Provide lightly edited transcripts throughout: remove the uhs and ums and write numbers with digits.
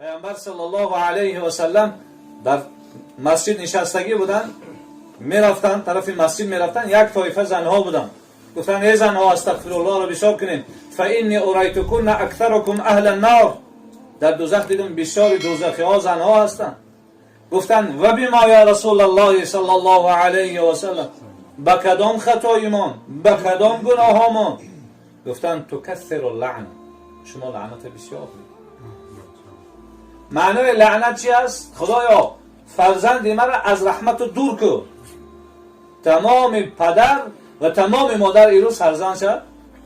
Пайғамбар саллаллоҳу алайҳи васаллам дар масҷид нишастагӣ буданд, мерафтанд, тарафи масҷид мерафтанд, як тоифа занҳо буданд. Гуфтанд: эй занҳо, астағфируллоҳро бисёр кунед, фа инни урайтукунна аксаракум аҳла ннор. Дар дузах дидум бисёри дузахиҳо занҳо ҳастанд. Гуфтанд: ва бима я расулаллоҳи саллаллоҳу алайҳи васаллам, ба кадом хатоимон, ба кадом гуноҳомон? Гуфтанд: тукассиру лаън, шумо лаъната бисёр. Маънои лаънат чи аст? Худоё, фарзанди маро аз раҳмату дур кун. Тамоми падар ва тамоми модар ирӯз фарзандша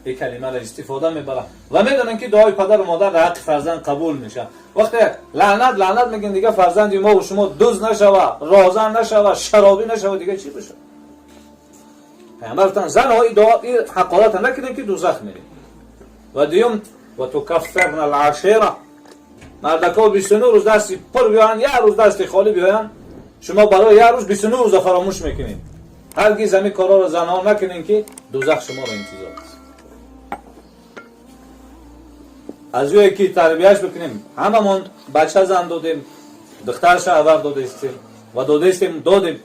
ин калимаро истифода мебарад ва медонем, ки дуои падару модар дар ҳаққи фарзанд қабул мешавад. Вақте лаънат лаънат мегӯем, дига фарзанди мо шумо дузд нашава, роҳзан нашава, шаробӣ нашава, дига чӣ бошад? Пайғамбар гуфтанд: занҳо, ин дуо, ин ҳақората накунем, ки дузах мерем. Ва дуюм: ва тукаффирна алашира. Мардако 29 рӯз дасти пур биёянд, як рӯз дасти холӣ биёянд, шумо барои як рӯз 29 рӯза фаромӯш мекунед. Ҳаргиз ҳамин корҳоро занҳо накунем, ки дузах шуморо интизор аст. Аз ӯе ки тарбияш бикунем, ҳамамон бача зан додем, духтарша авар додестем ва додестем, додем,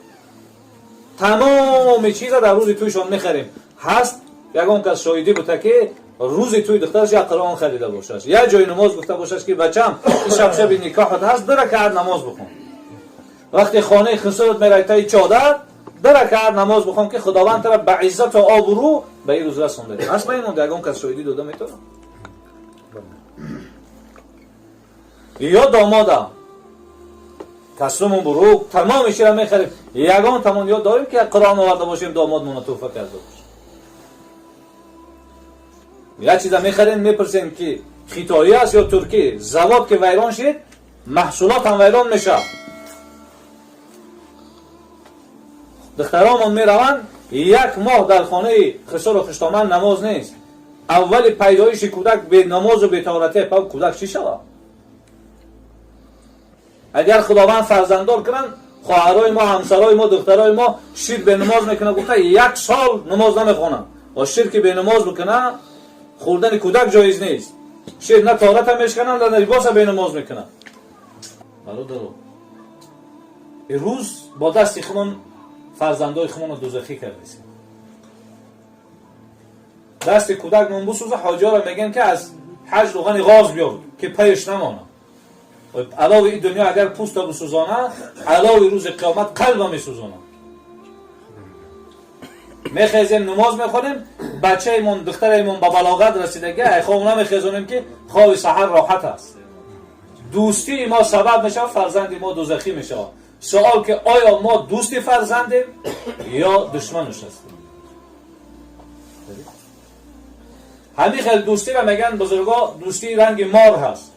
тамоми чиза дар рӯзи тӯйшон мехарем. Ҳаст ягон кас шоҳидӣ бута, ки рӯзи тӯи духтараш як Қуръон харида бошаш, як ҷои намоз гуфта бошаш, ки бачам, ин шаб шаби никоҳат ҳаст, ду ракаат намоз бихон, вақте хонаи хусурат мерай, таи чодар ду ракаат намоз бихон, ки Худованд тара ба иззату обрӯ ба ин рӯз расонда аст? Ба ин монда ягон кас шоҳидӣ дода метавонад? Ё домода касуму бурук тамоми чира мехарем, ягон тамон ёд дорем, ки як Қуръон оварда бошем, домодмона тӯҳфа карда бошем? Як чиза мехарем, мепурсем, ки хитоӣ аст ё туркӣ. Завод ки вайрон шид, маҳсулот ҳам вайрон мешавад. Духтаромон мераванд, як моҳ дар хонаи хисору хуштоман намоз нест. Аввали пайдоиши кӯдак бенамозу беторатӣ па кӯдак чӣ шавад? Агар Худованд фарзанддор кунанд, хоҳарои мо, ҳамсарои мо, духтарои мо шир бенамоз мекунад гуфта, як сол намоз намехонанд. Ва шир ки бенамоз бикунад, хӯрдани кӯдак ҷоиз нест. Шир на тората мешкананд, на либоса бенамоз мекунанд. Бародаро, ирӯз бо дасти худмон фарзандои худмонро дузахӣ кардесем. Дасти кӯдак мон бисӯза, ҳоҷиёро мегӯем, ки аз ҳаҷ рӯғани ғоз биёр, ки паеш намонад. Алови ин дунё агар пӯста бисӯзонад, алови рӯзи қиёмат қалба месӯзонад. Мехезем, намоз мехонем, бачаимон, духтараимон ба балоғат расидаги, ай хоб намехезонем, ки хоби саҳар роҳат аст. Дӯстии мо сабаб мешавад, фарзанди мо дузахӣ мешавад. Суол, ки оё мо дӯсти фарзандем ё душманаш ҳастем? Ҳамин хел дӯстиро мегӯянд бузурго, дӯстии ранги мор ҳаст.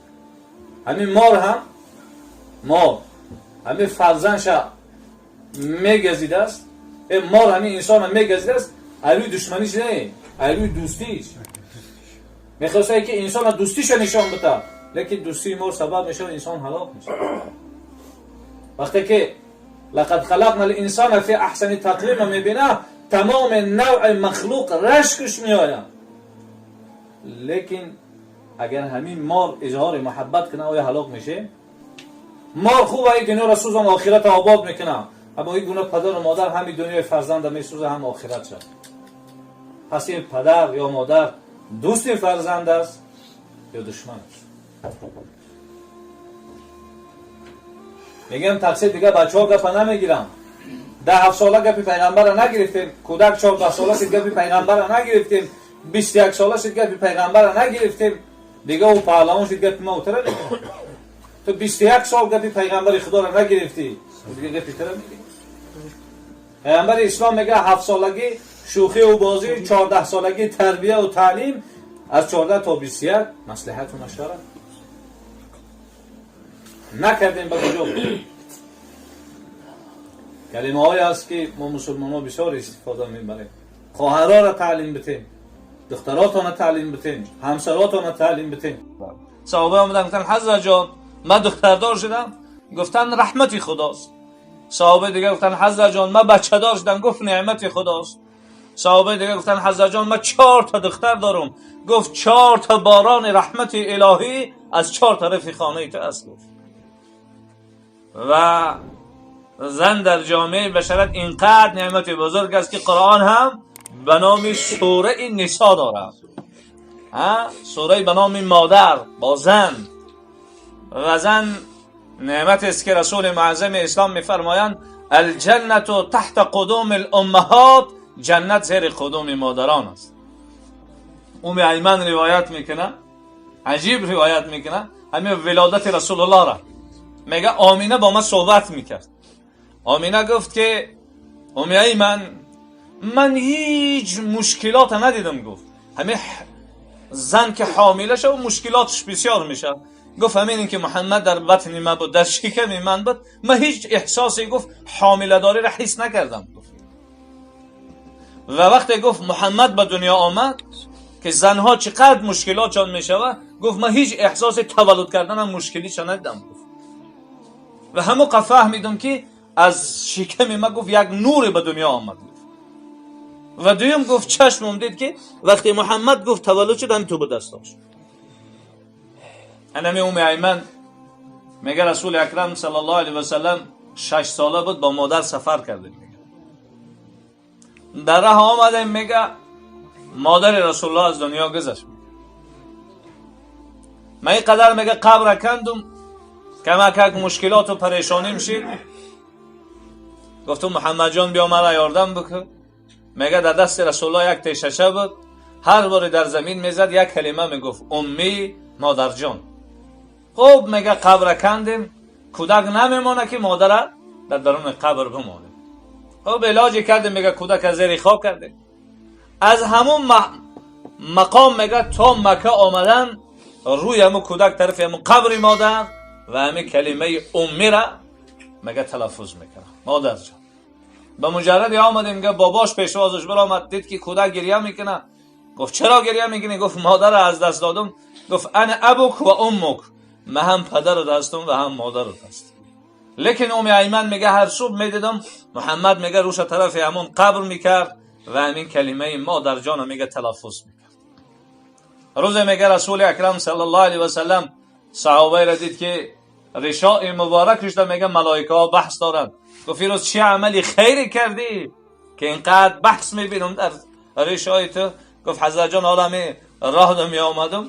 Ҳамин мор ҳам, мор ҳамин фарзандша мегазидааст, мор ҳамин инсона мегазидааст, айрӯи душманиш не, айрӯи дӯстиш. Мехостае, ки инсона дӯстиша нишон бита, лекин дӯстии мор сабаб мешавад, инсон ҳалок мешавад. Вақте ки лақад халақна линсана фи аҳсани тақвима мебина, тамоми навъи махлуқ рашкш меояд. Лекин агар ҳамин мор изҳори муҳаббат кунад, оя ҳалок мешем? Мор хуб ай дунёро сӯзон, охирата обод мекунад. Аммо ин гуна падару модар ҳами дунёи фарзанда месӯза, ҳам охират шад. Пас ин падар ё модар дӯсти фарзанд аст ё душман аст? Мегӯям, тақсир дига бачаҳо гапа намегирам. 10-7 сола гапи пайғамбара нагирифтем, кӯдак 14 сола шид, гапи пайғамбара нагирифтем, 21 сола шид, гапи пайғамбара нагирифтем, дига ӯ паҳлавон шид, гапи ма утара мегирам. Ту 21 сол гапи пайғамбари Худоро нагирифтӣ, дига гапи тара мегирӣ? Пайғамбари ислом мега: 7 солагӣ шӯхиву бозӣ, 14 солагӣ тарбияву таълим, аз 14 то 21 маслиҳату машварат. Накардем, ба куҷо? Калимаҳое аст, ки мо мусулмонҳо бисёр истифода мебарем. Хоҳароро таълим битем, духтаротона таълим битем, ҳамсаротона таълим битем. Саҳоба омадан, гуфтан: ҳазрат ҷон, ман духтардор шудам. Гуфтан: раҳмати Худост. Саҳобаи дигар гуфтан: ҳазрат ҷон, ман бачадор шудам. Гуфт: неъмати Худост. Саҳобаи дигар гуфтан: ҳазрат ҷон, ман чор та духтар дорам. Гуфт: чор та борони раҳмати илоҳӣ. از چهار طرف خانه تو است. گفت و زن در جامعه بشرت اینقدر نعمت بزرگ است که قرآن هم به نام سوره نسا دارد، سوره به نام مادر با زن. و زن نعمت است که رسول معظم اسلام میفرمایند الجنة تحت قدوم الامهات، جنت زیر قدوم مادران است. ام ایمن روایت میکنه، عجیب روایت میکنه همین ولادت رسول الله را. میگه آمینه با من صحبت میکرد. آمینه گفت که ام ایمن من هیچ مشکلات ندیدم. گفت همین زن که حامله شد مشکلاتش بسیار میشه. گفت همین که محمد در بطن من بود، در شکم من بود، من هیچ احساسی گفت حامله داری را حس نکردم. گفت و وقتی گفت محمد به دنیا آمد که زنها چقدر مشکلات چون میشوه، گفت من هیچ احساس تولد کردنم مشکلی چون ندیدم. گفت و همون فهمیدم که از شکم من گفت یک نور به دنیا آمد. و دویم گفت چشمم دید که وقتی محمد گفت تولد شد هم تو به دست داشت. انمی ام ایمن میگه رسول اکرم صلی الله علیه و سلم 6 ساله بود با مادر سفر کرده. میگه در راه آمده، میگه مادر رسول الله از دنیا گذشت. من اینقدر میگه قبر کندم کمک مشکلات و پریشانی میشید. گفتم محمد جان بیا مرا یاردم بکن. میگه در دست رسول الله یک تیششه بود، هر بار در زمین میزد یک کلمه میگفت امی مادر جان. خب میگه قبر کندیم، کودک نمیمانه که مادر در درون قبر بمانه. خب علاج کردیم، میگه کودک از زیر خاک کردیم. از همون مقام میگه تا مکه آمدن روی همون کودک طرف همون قبر مادر و همین کلمه امی را میگه تلفظ میکنه مادر جان. به مجرد آمدیم میگه باباش پیشوازش برآمد، دید که کودک گریه میکنه. گفت چرا گریه میکنی؟ گفت مادر از دست دادم. گفت انا ابوک و امک، من هم پدرت هستم و هم مادرت هستم. لیکن ام ایمن میگه هر صبح میدیدم محمد میگه روش طرف همون قبر میکرد و همین کلمه مادر جان میگه تلفظ میکرد. روز میگه رسول اکرم صلی الله علیه و سلم صحابه را دید که رشاء مبارکش میگه ملائکه ها بحث دارند. گفت روز چه عملی خیری کردی که اینقدر بحث میبینم در ریشای تو؟ گفت حضرت جان حالا می راه می آمدم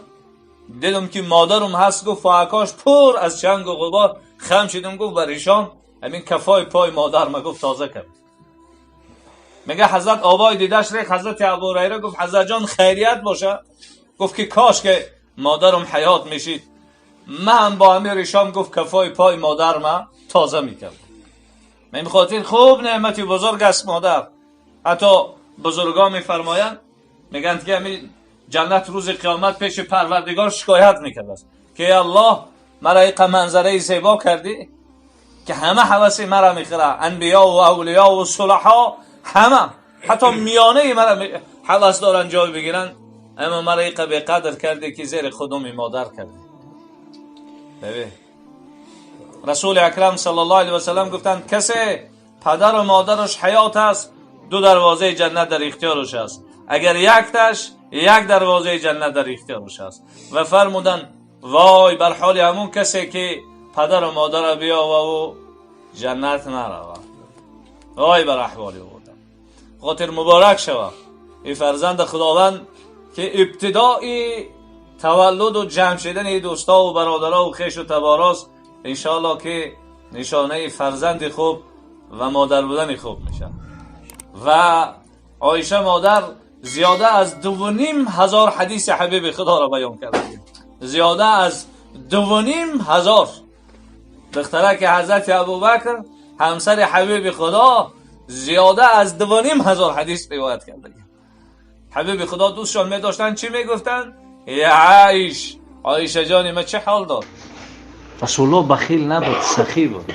دیدم که مادرم هست، گفت فاکاش پر از چنگ و غبار، خم شدم گفت بر ریشام همین کفای پای مادر ما گفت تازه کرد. میگه حضرت آبای دیدش ریخ حضرت ابوهریره گفت حضرت جان خیریت باشه؟ گفت که کاش که مادرم حیات میشید، من با همین ریشام گفت کفای پای مادر ما تازه میکرد. من خاطر خوب نعمتی بزرگ است مادر. حتی بزرگا میفرمایند میگن که همین جنت روز قیامت پیش پروردگار شکایت میکرد است که الله مرا یک منظره زیبا کردی که همه حوث مرا میخوره، انبیا و اولیا و صلحا همه حتی میانه مرا حوث دارن جای بگیرن، اما مرا یک به قدر کردی که زیر خودم مادر کردی. ببین رسول اکرم صلی الله علیه و سلم گفتند کسی پدر و مادرش حیات است دو دروازه جنت در اختیارش است، اگر یک تاش یک دروازه جنت در اختیارش است. و فرمودند وای بر حال همون کسی که پدر و مادر بیا و او جنت نرود، وای بر احوال او. خاطر مبارک شود این فرزند خداوند که ابتدای تولد و جمع شدن دوستا و برادرها و خویش و تباراست، انشاءالله که نشانه فرزند خوب و مادر بودن خوب میشه. و عایشه مادر زیاده از 2,500 حدیث حبیب خدا را بیان کرده، زیاده از 2,500. دختره که حضرت ابوبکر همسر حبیب خدا زیاده از 2,500 حدیث روایت کرده. حبیب خدا دوستشان می داشتن چی میگفتن؟ یا عایش، عایشه جانی ما چه حال دار؟ رسول الله بخیل نبود، سخی بود.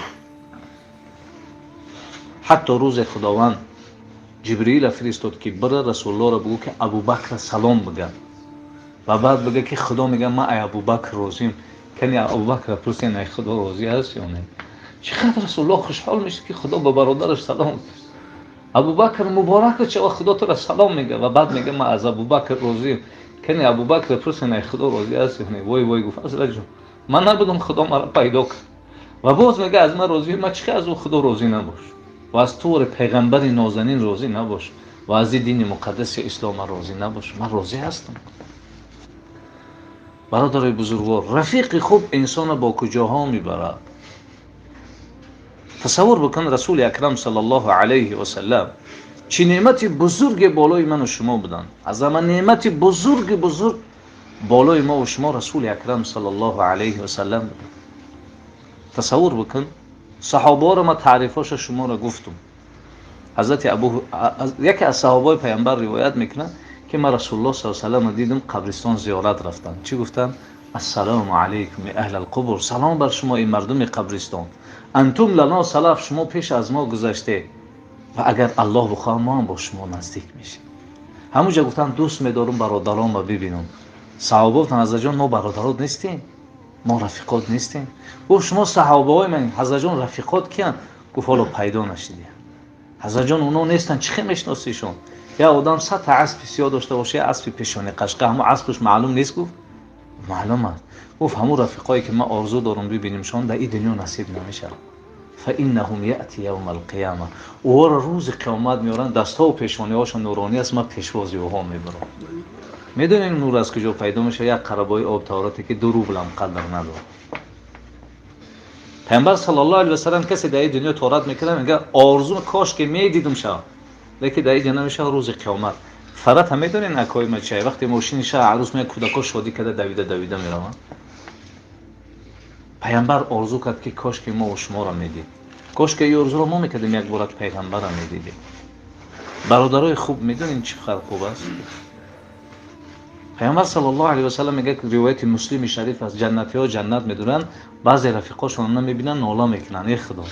حتی روز خداوند جبرئیل فرستاد که بره رسول الله را بگو که ابوبکر سلام بگه و بعد بگه که خدا میگه من ای ابوبکر راضیم. کنی ابوبکر پرسید ای خدا راضی هست یا نه؟ چقدر رسول الله خوشحال میشه که خدا به برادرش سلام. ابوبکر مبارک چه خدا تو را سلام میگه و بعد میگه من از ابوبکر راضیم. Кани Абубакр пурсен, ай Худо розӣ ҳастӣ? Вой вой, гуфт, Ҳазрат ҷон, ман набудам, Худо маро пайдо кард. Ва боз мега аз ман розӣ, ман чӣ аз ӯ Худо розӣ набош? Ва аз тури пайғамбари нозанин розӣ набош? Ва аз дини муқаддаси ислом ман розӣ набош? Ман розӣ ҳастам. Бародарои бузургвор, рафиқи хуб инсонро бо куҷоҳо мебарад? Тасаввур бикун, Расули Акрам саллаллоҳу алайҳи васаллам чӣ неъмати бузурге болои ману шумо буданд. Аз ҳама неъмати бузурги бузург болои мо ва шумо Расули Акрам саллаллоҳу алайҳи васаллам буданд. Тасаввур бикун, саҳобаҳоро ман таърифҳоша шуморо гуфтум. Ҳазрати Абу, яке аз саҳобаҳои пайғамбар ривоят мекунад, ки ман Расулуллоҳ саллаллоҳу алайҳи васалламро дидам, қабристон зиёрат рафтанд. Чӣ гуфтанд? Ассалому алайкум аҳлал қубур, салом бар шумо эй мардуми қабристон. Антум лано салаф, шумо пеш аз мо гузаште ва агар Аллоҳ бихоҳад мо ҳам бо шумо наздик мешем. Ҳамонҷо гуфтанд, дӯст медорам бародаронро бибинам. Саҳоба гуфтанд, Ҳазрат ҷон, мо бародарот нестем, мо рафиқот нестем. Гуфт, шумо саҳобаҳои ман, Ҳазрат ҷон, рафиқот киянд? Гуфт, ҳоло пайдо нашидия. Ҳазрат ҷон, оно нестанд, чӣ хел мешиносишон? Я одам 100 та аспи сиёҳ дошта боша, я аспи пешони қашқа, ҳамон аспаш маълум нест? Гуфт, маълум аст. Гуфт, ҳамон рафиқое ки ман орзу дорам бибинимшон, дар ин дунё насиб намешавад. فإنهم يأتي يوم القيامة. Ӯро рӯзи қиёмат меоранд, дастҳо пешониҳошон нуронӣ аст, ман пешвози ӯҳо мебарам. Медонем нур аз куҷо пайдо мешавад? Як қарабои об таҳорате ки 2 рублам қадр надорад. Пайғамбар саллаллоҳу алайҳи васаллам касе дар ин дунё таҳорат мекунад, мегӯяд, орзу кош ки медидум шавад, лекин дар ин ҷо намешавад, рӯзи қиёмат. Фарат ҳам медонед акои ма чай? Вақте мошини шаҳр арӯс меяд, кӯдакҳо шодӣ карда давида давида мераванд. Пайғамбар орзу кард ки кош ки мо шуморо медид. Кош ки ин орзуро мо мекардем, як бора пайғамбарро медидем. Бародарои хуб, медонед чӣ қадр хуб аст? Пайғамбар саллаллоҳу алайҳи васаллам мегӯяд, ки ривояти Муслими шариф аст, ҷаннатиҳо ҷаннат медуранд, баъзе рафиқошонро намебинанд, нола мекунанд, эй Худо,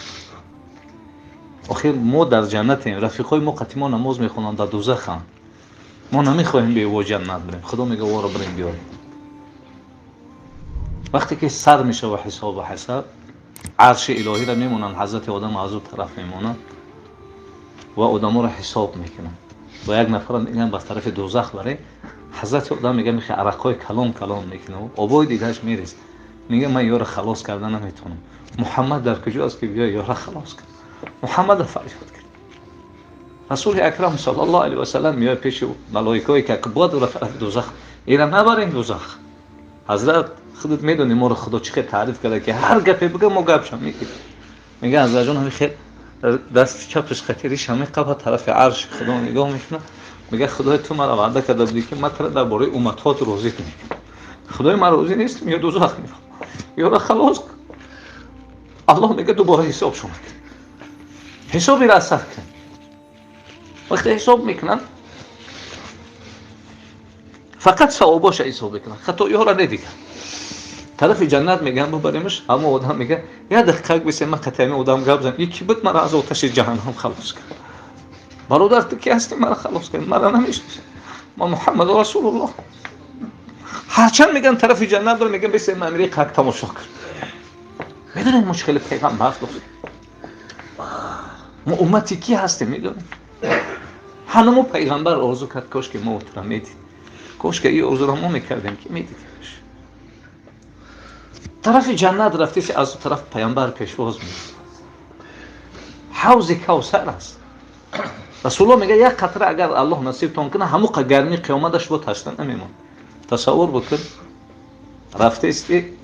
охир мо дар ҷаннатем, рафиқҳои мо қатъи мо намоз мехонанд, дар дӯзаханд, мо намехоҳем бе ӯ ҷаннат бирем. Худо мегӯяд, ӯро бирем биёрем. Вақте ки сар мешава ҳисобу ҳасаб, арши илоҳиро мемонанд, ҳазрати одам аз ӯ тараф мемонад ва одаморо ҳисоб мекунанд. Ва як нафар мегӯянд, ба тарафи дӯзах барем. Ҳазрати одам мегӯяд, мехоҳ арақҳои калон калон мекунад, обои дидааш мерезад. Мегӯяд, ман ёро халос карда наметавонам. Муҳаммад дар куҷо аст ки биё ёро халос кунад? Муҳаммадро фарёд кард. Расули Акрам саллаллоҳу алайҳи васаллам меояд пеши малоикое ки бояд ӯро тарафи дӯзах, ира набарем дӯзах. Ҳазрат, худат медонӣ моро Худо чӣ хел таъриф карда, ки ҳар гапе бигӯ мо гапшам мегирем. Мегӯяд, Ҳазрат ҷон, ҳамин хел дасти чапаш хатириш ҳамин қафа тарафи арши Худо нигоҳ мекунад. Мегӯяд, Худои ту маро ваъда карда будӣ, ки ман туро дар бораи умматҳот розӣ кунем. Худои ман розӣ нестам, ё дӯзах мебарам, ёро халос кун. Аллоҳ мегӯяд, дубора ҳисоб шумо кун, ҳисобиро аз сар кун. Вақте ҳисоб мекунанд, фақат савобоша ҳисоб мекунанд, хатоиҳоро недиганд. Тарафи ҷаннат мегӯянд, бубаремаш. Ҳамон одам мегӯяд, як дақиқа бисем, ман қатъи ҳамин одам гап занам, ки буд маро аз оташи ҷаҳаннам халос кард. Бародар, ту ки ҳастӣ маро халос кард? Маро намешиносӣ? Ман Муҳаммад Расулуллоҳ. Ҳарчанд мегӯянд тарафи ҷаннат дорам, мегӯям бисем, ман амири қак тамошо кун. Медонед мо чӣ хеле пайғамбар дорем? Мо уммати ки ҳастем, медонед? Ҳанамо пайғамбар орзу кард, кош ки мо туро медид, кош ки ин орзуро мо мекардем, ки медидем. Тарафи ҷаннат рафтеси, аз тараф пайғамбар пешвоз мекунад. Ҳавзи Кавсар аст. Расулуллоҳ мегӯяд, як қатра агар Аллоҳ насибтон кунад, ҳамон гармии қиёматаш бо ташна намемонад. Тасаввур бикун, рафтести,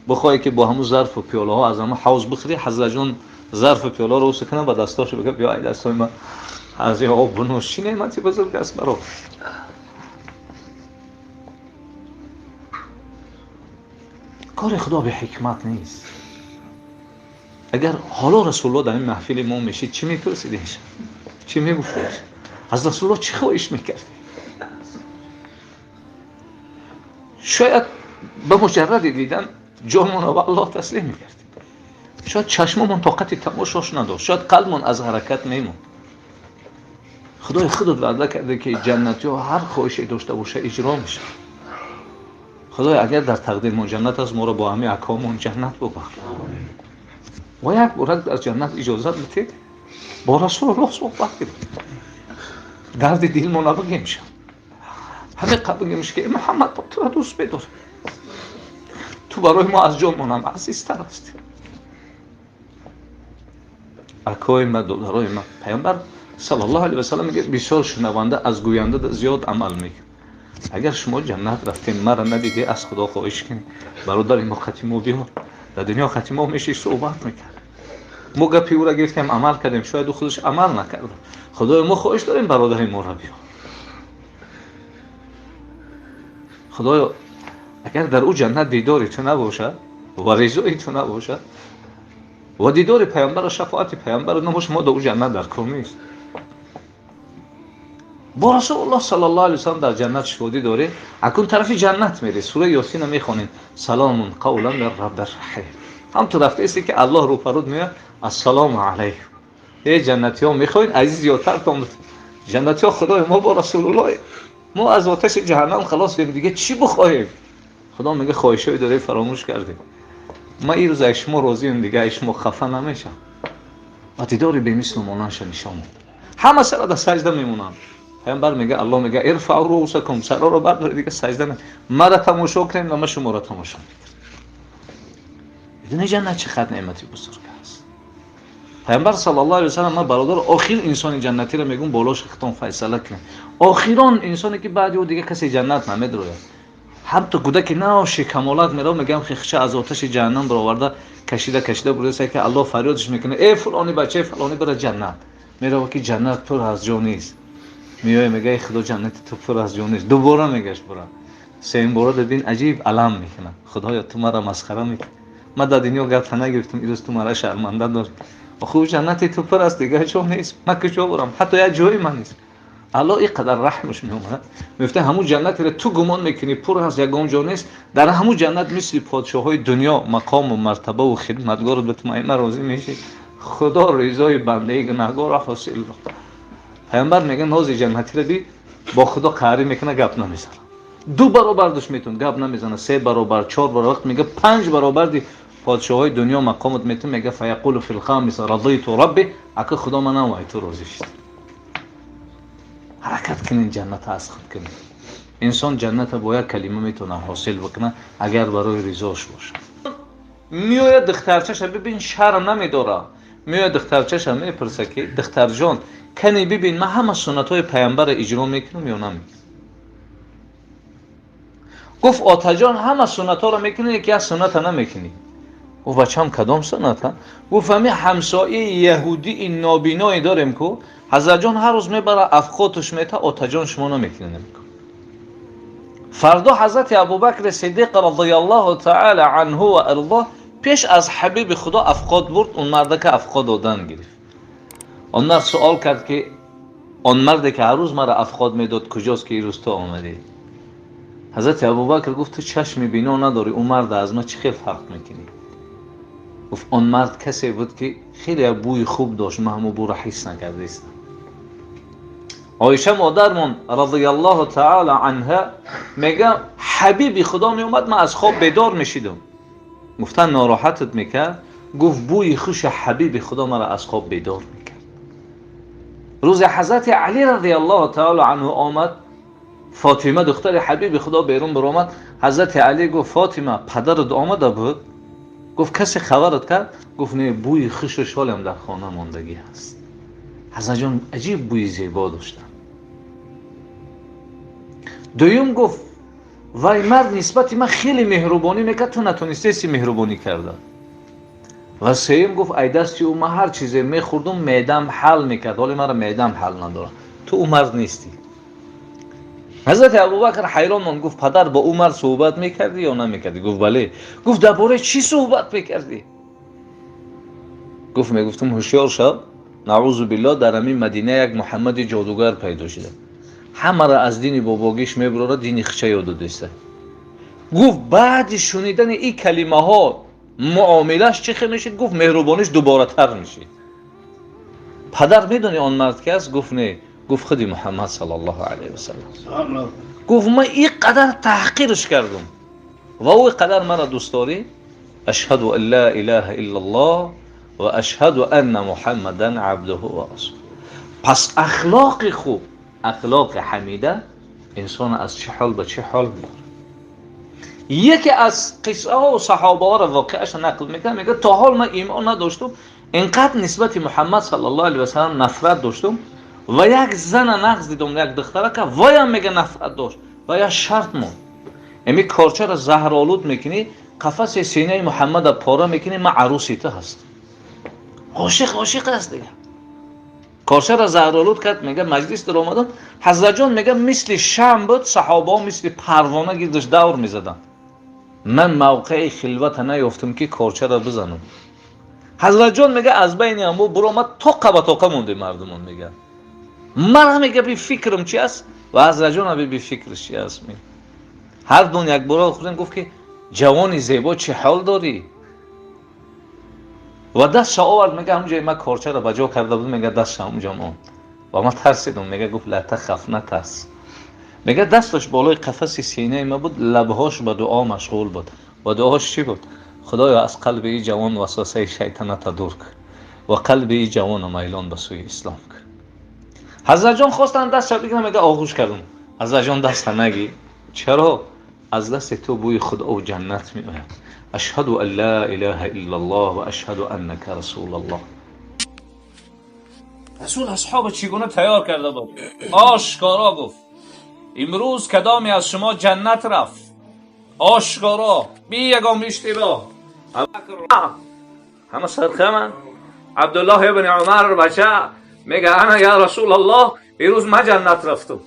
бихоҳӣ ки бо ҳамун зарфу пиёлаҳо аз ҳамун ҳавз бихӯрӣ, Ҳазрат ҷон зарфу пиёлаҳоро усу кунад, ба дастошо бигӯяд, биё ай дастои ман аз ин об бинӯш. Чӣ неъмати бузург аст, бародар. Кори Худо бе ҳикмат нест. Агар ҳоло Расулуллоҳ дар ин маҳфили мо мешид, чӣ мепурсидеш? Чӣ мегуфтеш? Аз Расулуллоҳ чӣ хоҳиш мекардӣ? Шояд ба муҷарради дидан ҷонмонро ба Аллоҳ таслим мекардем. Шояд чашмомон тоқати тамошош надошт, шояд қалбмон аз ҳаракат мемонд. Худои худат ваъда карда, ки ҷаннатиҳо ҳар хоҳише дошта боша иҷро мешавад. Худои, агар дар тақдирмон ҷаннат аст, моро бо ҳамаи акомон ҷаннат бубахш. Ва як борак дар ҷаннат иҷозат бидед, бо Расулуллоҳ суҳбат кунем, дарди дилмо набигем шав. Ҳамин қабл мегӯш ки Муҳаммад, туро дӯст медорам, ту барои мо аз ҷонмонам азизтар ҳастӣ. Акои ма, додарои ма, Паёмбар саллаллоҳу алайҳи васаллам мегӯяд, бисёр шунаванда аз гӯянда зиёд амал мекунад. Агар шумо ҷаннат рафтем, маро надидӣ, аз Худо хоҳиш кунед, бародари мо хати мо биёр. Дар дунё хати мо меши суҳбат мекард, мо гапи ӯро гирифтем, амал кардем, шояд ӯ худаш амал накарда. Худои мо хоҳиш дорем, бародари моро биёр. Худоё, агар дар ӯ ҷаннат дидори ту набошад ва ризои ту набошад ва дидори паёмбар ва шафоати паёмбар набошад, мо дар ӯ ҷаннат дар кор нест. Бо Расулуллоҳ саллаллоҳу алайҳи васаллам дар ҷаннат шодӣ дорӣ, акун тарафи ҷаннат мерӣ. Сураи Ёсина мехонем, саломун қавлан мин раббир раҳим. Ҳам ту рафтаисти ки Аллоҳ рӯпаруд меояд, ассалому алайкум. Эй ҷаннатиҳо, мехоҳед азиз зиёдтартон? Ҷаннатиҳо, Худои мо бо Расулуллоҳ, мо аз оташи ҷаҳаннам халос шудем, дига чӣ бихоҳем? Худо мегӯяд, хоҳишҳои дорӣ фаромӯш кардем, ман ин рӯз аз шумо розием, дига аз шумо хафа намешам. Ва дидори бемислу монандша нишон медод. Ҳама сара дар саҷда мемонанд. Паёмбар мегӯяд, Аллоҳ мегӯяд, ирфаъу руусакум, сароро бардоред, дига саҷда на, мара тамошо кунед ва ман шуморо тамошо мекунам. Медонӣ ҷаннат чӣ қадр неъмати бузург аст? Паёмбар саллаллоҳу алайҳи васаллам, ман бародар, охир инсони ҷаннатиро мегӯм, болош хитом файсала кунед. Охирон инсоне ки баъди ӯ дига касе ҷаннат намедрояд. Ҳатто кӯдаки нав шикамолат мерав, мегӯям, хихча аз оташи ҷаҳаннам бароварда, кашида кашида бурдаса, ки Аллоҳ фарёдш мекунад, э фалони бачаи фалони, бара ҷаннат. Мерава ки ҷаннат пур аз ҷо нест. Меоя, мега, худо, ҷаннати ту пур аз ҷо нест. Дубора мегашт, бура. Сеюм бора дидин, аҷиб алам мекунад. Худоё, ту мара масхара мекунӣ, ман дар дунё гапта нагирифтам, ирӯз ту мара шарманда дорӣ. Оху ҷаннати ту пур аст, дига ҷо нест, ман куҷо бурам? Ҳатто як ҷои ман нест. Аллоҳ ин қадар раҳмаш меомад, мегуфта, ҳамун ҷаннатеро ту гумон мекунӣ пур аст, ягон ҷо нест, дар ҳамун ҷаннат мисли подшоҳои дунё мақому мартабаву хидматгору битмаина розӣ мешӣ. Худо ризои бандаи гунаҳгорро ҳосил. Паёмбар мегӯяд, нози ҷаннатиро дид, бо Худо қаҳрӣ мекунад, гап намезанад. Ду баробар душ метун, гап намезанад, се баробар, чор баробар, вақт мега панҷ баробар ди подшоҳои дунё мақомат метун, мега фаяқулу фил хамис радиту рабби, ака Худо, манам вай ту розӣ шуд. Ҳаракат кунед, ҷанната аз худ кунед. Инсон ҷанната бо як калима метавонад ҳосил бикунад, агар барои ризош бошад. Меояд духтарчаша, бибин, шарм намедорад, меояд духтарчаша мепурса ки духтарҷон, кани бибин, ман ҳама суннатҳои паямбарро иҷро мекунам ё намекунам? Гуфт, отаҷон, ҳама суннатҳоро мекунӣ, яке аз сунната намекунӣ. Гуфт, бачам, кадом сунната? Гуфт, ҳами ҳамсояи яҳудии нобиное дорем ку, ҳазратҷон ҳар рӯз мебара, афқотуш мета, отаҷон, шумо намекунӣ? Намекун. Фардо ҳазрати Абубакри Сидиқ радиаллоҳу таала анҳу ва ардоҳ пеш аз ҳабиби Худо афқот бурд, он мардака афқот додан гирифт. Он мард суол кард ки он марде ки ҳар рӯз мара афқот медод куҷост, ки ирӯз ту омадӣ? Ҳазрати Абубакр гуфт, ту чашми бино надорӣ, ӯ марда аз ман чӣ хел фарқ мекунӣ? Гуфт, он мард касе буд ки хеле бӯи хуб дошт, ман ҳамон бӯро ҳис накардаистам. Оиша модармон радиаллоҳу таала анҳа мега, ҳабиби Худо меомад, ман аз хоб бедор мешидам. Гуфтан, нороҳатат мекард? Гуфт, бӯи хуши ҳабиби Худо мара аз хоб бедор мекард. Рӯзе ҳазрати Али радиаллоҳу таала анҳу омад, Фотима духтари ҳабиби Худо берун баромад. Ҳазрати Али гуфт, Фотима, падарат омада буд? Гуфт, касе хабарат кард? Гуфт, не, бӯи хушу шолам дар хона мондагӣ ҳаст. Ҳазратҷон аҷиб бӯи зебо доштанд. Дуюм гуфт, вай мард нисбати ман хеле меҳрубонӣ мекард, ту натонистеси меҳрубонӣ карда. Ва сеюм гуфт, ай дасти ӯ ман ҳар чизе мехӯрдум, меъдам ҳал мекард, ҳоле мара меъдам ҳал надорад, ту ӯ мард нестӣ. Ҳазрати Абубакр ҳайрон монд, гуфт, падар, бо ӯ мард суҳбат мекардӣ ё намекардӣ? Гуфт, бале. Гуфт, дар бораи чӣ суҳбат мекардӣ? Гуфт, мегуфтум, ҳушёр шав, наъузу биллоҳ, дар ҳамин Мадина як Муҳаммади ҷодугар пайдо шуда, ҳамаро аз дини бобогиш мебурора, дини хича ёд додеста. Гуфт, баъди шунидани ин калимаҳо муомилаш чӣ хел мешид? Гуфт, меҳрубониш дуборатар мешид. Падар, медони он мард ки аст? Гуфт, не. Гуфт, худи Муҳаммад саллаллоҳу алайҳи васаллам. Гуфт, ман ин қадар таҳқирш кардум ва ӯ қадар мара дӯст дорӣ. Ашҳаду ан ла илаҳа иллаллоҳ ва ашҳаду анна Муҳаммадан абдуҳу ва расулуҳ. Пас ахлоқи хуб, ахлоқи ҳамида انسان از چه حال به چه حال میبره. یکی از قصه ها و صحابه ها را واقعش نقل میکنه، میگه تا حال من ایمان نداشتم، اینقدر نسبت محمد صلی الله علیه و سلم نفرت داشتم و یک زن نقض دیدم، یک دختره که وایم میگه نفرت داشت و یک شرط مون امی کارچه را زهرآلود میکنی، قفس سینه محمد را پاره میکنی، من عروسی تو هست. عاشق عاشق است دیگه. کارچه را زهرآلود کرد، میگه مجلس در آمدم، حضرت جان میگه مثل شمع بود، صحابه ها مثل پروانه گردش دور میزدن. من موقع خلوت نیافتم که کارچه را بزنم. حضرت جان میگه از بین امو برآمد تا به تاقه مونده مردمان. میگه من میگه بی فکرم چی است و حضرت جان بی فکرش چی است. میگه هر دون یک بار خوردن، گفت که جوانی زیبا چه حال داری؟ و دست آورد، میگه همونجا من کارچه را بجا کرده بودم، میگه دست همونجا ماند و من ترسیدم. میگه گفت لا تخف، نترس. میگه دستش بالای قفس سینه ما بود، لبهاش به دعا مشغول بود و دعاش چی بود؟ خدایا از قلب این جوان وسوسه شیطنت دور کن و قلب این جوان میلان به سوی اسلام کن. حضرت جان خواستن دستش بگیرم، میگه آغوش کردم. حضرت جان دست نگی، چرا؟ از دست تو بوی خدا و جنت می آید. اشهد ان لا اله الا الله و اشهد انک رسول الله. رسول اصحاب چگونه تیار کرده بود؟ آشکارا گفت امروز کدامی از شما جنت رفت؟ آشکارا بی یگام اشتباه. همه سرخمن. عبدالله ابن عمر بچه میگه انا یا رسول الله امروز من جنت رفتم.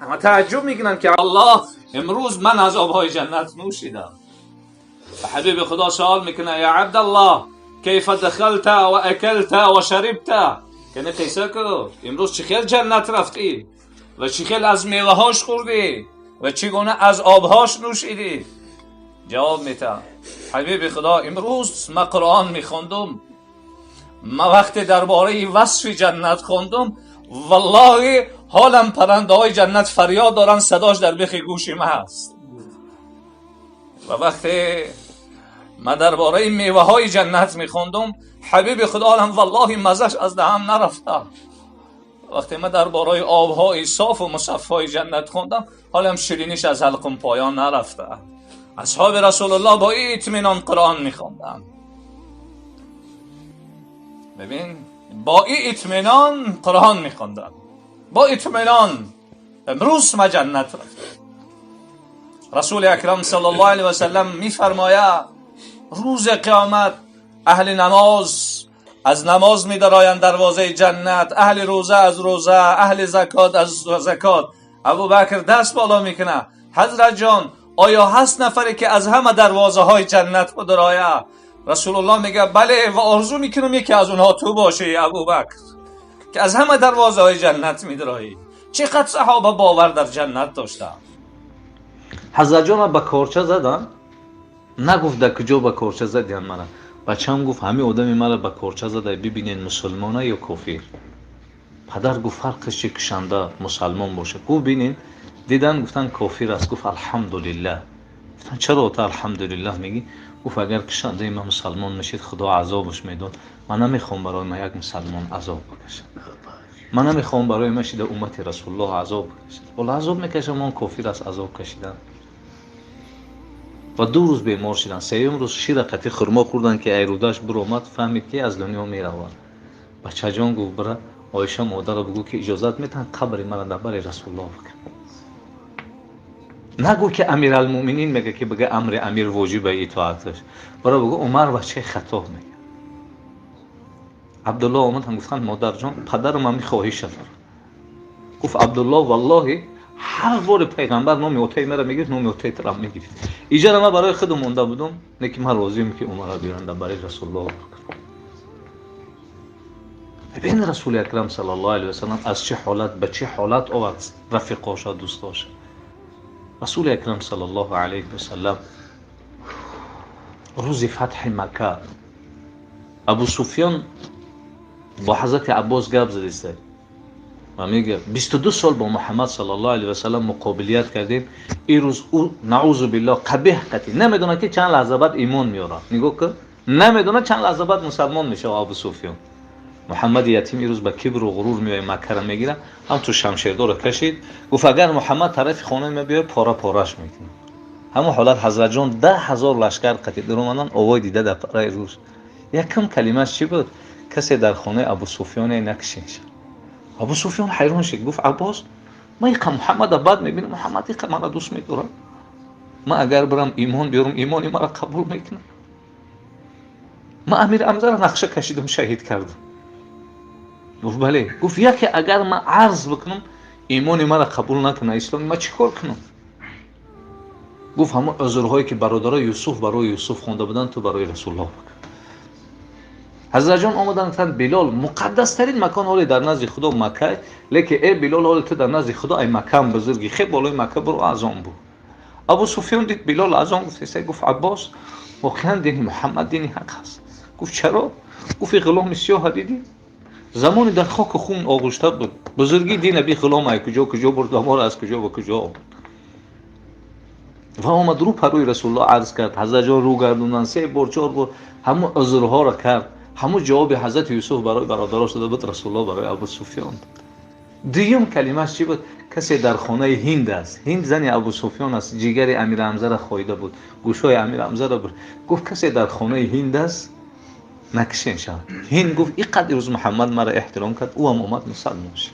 همه تعجب میکنن که الله امروز من از آبهای جنت نوشیدم. و حبیب خدا سوال میکنه یا عبدالله کیف دخلت و اکلت و شربت، یعنی قصه کو امروز چه خیل جنت رفتی و چه خیل از میوهاش خوردی و چگونه از آبهاش نوشیدی؟ جواب میده حبیب خدا امروز من قرآن میخوندم، من وقتی درباره وصف جنت خوندم والله حالم پرنده های جنت فریاد دارن، صداش در بخ گوش من هست. و وقتی من درباره میوه های جنت میخوندم حبیب خدا حالم والله مزش از دهم نرفته. وقتی من درباره آبهای صاف و مصفای جنت خوندم حالم شیرینیش از حلقم پایان نرفته. اصحاب رسول الله با اطمینان قرآن میخوندن. ببین با اطمینان قرآن میخوندن، با اطمینان امروز ما جنت رفت. رسول اکرم صلی الله علیه و سلم میفرماید روز قیامت اهل نماز از نماز میدرایند دروازه جنت، اهل روزه از روزه، اهل زکات از زکات. ابوبکر دست بالا میکنه حضرت جان آیا هست نفری که از همه دروازه های جنت بدرایه؟ رسول الله میگه بله و آرزو میکنم یکی از اونها تو باشی ابوبکر که از همه دروازه های جنت میدرایی. چقدر صحابه باور در جنت داشتن. حضرت جان به کارچه زدن، نگفت در کجا به کارچه زدین مرا. بچه‌م گفت همه آدمی مرا به کارچه زده، ببینین مسلمانه یا کافر. پدر گفت فرقش چی کشنده مسلمان باشه؟ گفت ببینین، دیدن گفتن کافر است. گفت الحمدلله. گفتن چرا تو الحمدلله میگی؟ گفت اگر کشنده من مسلمان میشید خدا عذابش میداد، من نمیخوام برای من یک مسلمان عذاب بکشه، من نمیخوام برای من شده امت رسول الله عذاب بکشه. والا عذاب میکشم، من کافر است عذاب کشیدن. و 2 روز بیمار شدن، 3 روز شیر قطی خرما خوردن که ایرودش برآمد، فهمید که از دنیا میروند. بچه جان گفت برا عایشه مادر بگو که اجازت میتن قبر مرا در بر رسول الله بکن. نگو که امیرالمومنین میگه که بگه امر امیر واجب اطاعتش، برا بگو عمر بچه خطا میگه. عبدالله آمد هم گفتن مادر جان پدرم هم خواهش داره. گفت عبدالله والله هر بار پیغمبر نام اوتی مرا میگرفت، نام اوتی ترم میگرفت. ایجا من برای خودم مونده بودم، نه که من راضیم که عمر بیارن برای رسول الله بکنم. ببین رسول اکرم صلی الله علیه و سلم از چه حالت به چه حالت آورد رفیقاش دوستاش. رسول اکرم صلی الله علیه و سلم روز فتح مکه ابو سفیان با حضرت عباس گپ زدیسته و میگه 22 سال با محمد صلی الله علیه و سلم مقابلیت کردیم، این روز او نعوذ بالله قبیح قطعی نمیدونه که چند لحظه بعد ایمان میاره. نگاه کن نمیدونه چند لحظه بعد مسلمان میشه ابو سفیان. Муҳаммади ятим ирӯз ба кибру ғурур меояд, Маккара мегирад. Ҳам ту шамшердора кашид, гуфт: агар Муҳаммад тарафи хонаи ма биёяд, пора пораш мекунам. Ҳамон ҳолат Ҳазратҷон 10 000 лашкар қатӣ даромадан, овои дида дар параи рӯз. Якум калимааш чӣ буд? Касе дар хонаи Абусуфёне накушин. Абусуфён ҳайрон шид, гуфт: Аббос, ман иқа Муҳаммада бад мебинам, Муҳаммад иқа мара дӯст медорад, ман агар бирам имон биёрам, имони мара қабул мекунам. Ман Амир Ҳамзаро нақша кашидам, шаҳид кардам. Гуфт: бале. Гуфт: яке агар ман арз бикунам, имони мара қабул накуна, исломи ман чӣ кор кунам? Гуфт: ҳамон узрҳое ки бародарои Юсуф барои Юсуф хонда буданд, ту барои Расулуллоҳ бикун. Ҳазратҷон омадан, гуфтанд: Билол, муқаддастарин макон ҳоле дар назди Худо Макка, лекин э Билол, ҳоле ту дар назди Худо ай Маккаам бузургӣ, хе болои Макка буро, азон бу. Абу Суфён дид Билол азон гуфтеста, гуфт: Аббос, воқеан дини Муҳаммад дини ҳақ аст. Гуфт: чаро? Гуфт: и ғуломи сиёҳа дидӣ, замоне дар хоку хун оғушта буд, бузургии дина би ғулом ай куҷо куҷо бурд ва моро аз куҷо ба куҷо овард. Ва омад, рӯ парӯи Расулуллоҳ арз кард. Ҳазратҷон рӯ гардондан, се бор, чор бор ҳамун узрҳоро кард. Ҳамун ҷавоби Ҳазрати Юсуф барои бародарош дода буд, Расулуллоҳ барои Абу Суфён дод. Дуюм калимааш чӣ буд? Касе дар хонаи Ҳинд аст. Ҳинд зани Абу Суфён аст, ҷигари Амир Ҳамзаро хоида буд, гӯшҳои Амир Ҳамзаро буд. Гуфт: касе дар хонаи Ҳинд аст, накушен шавад. Ҳинд гуфт: ин қадр рӯз Муҳаммад маро эҳтиром кард, ӯ ҳам омад мусалмон шуд.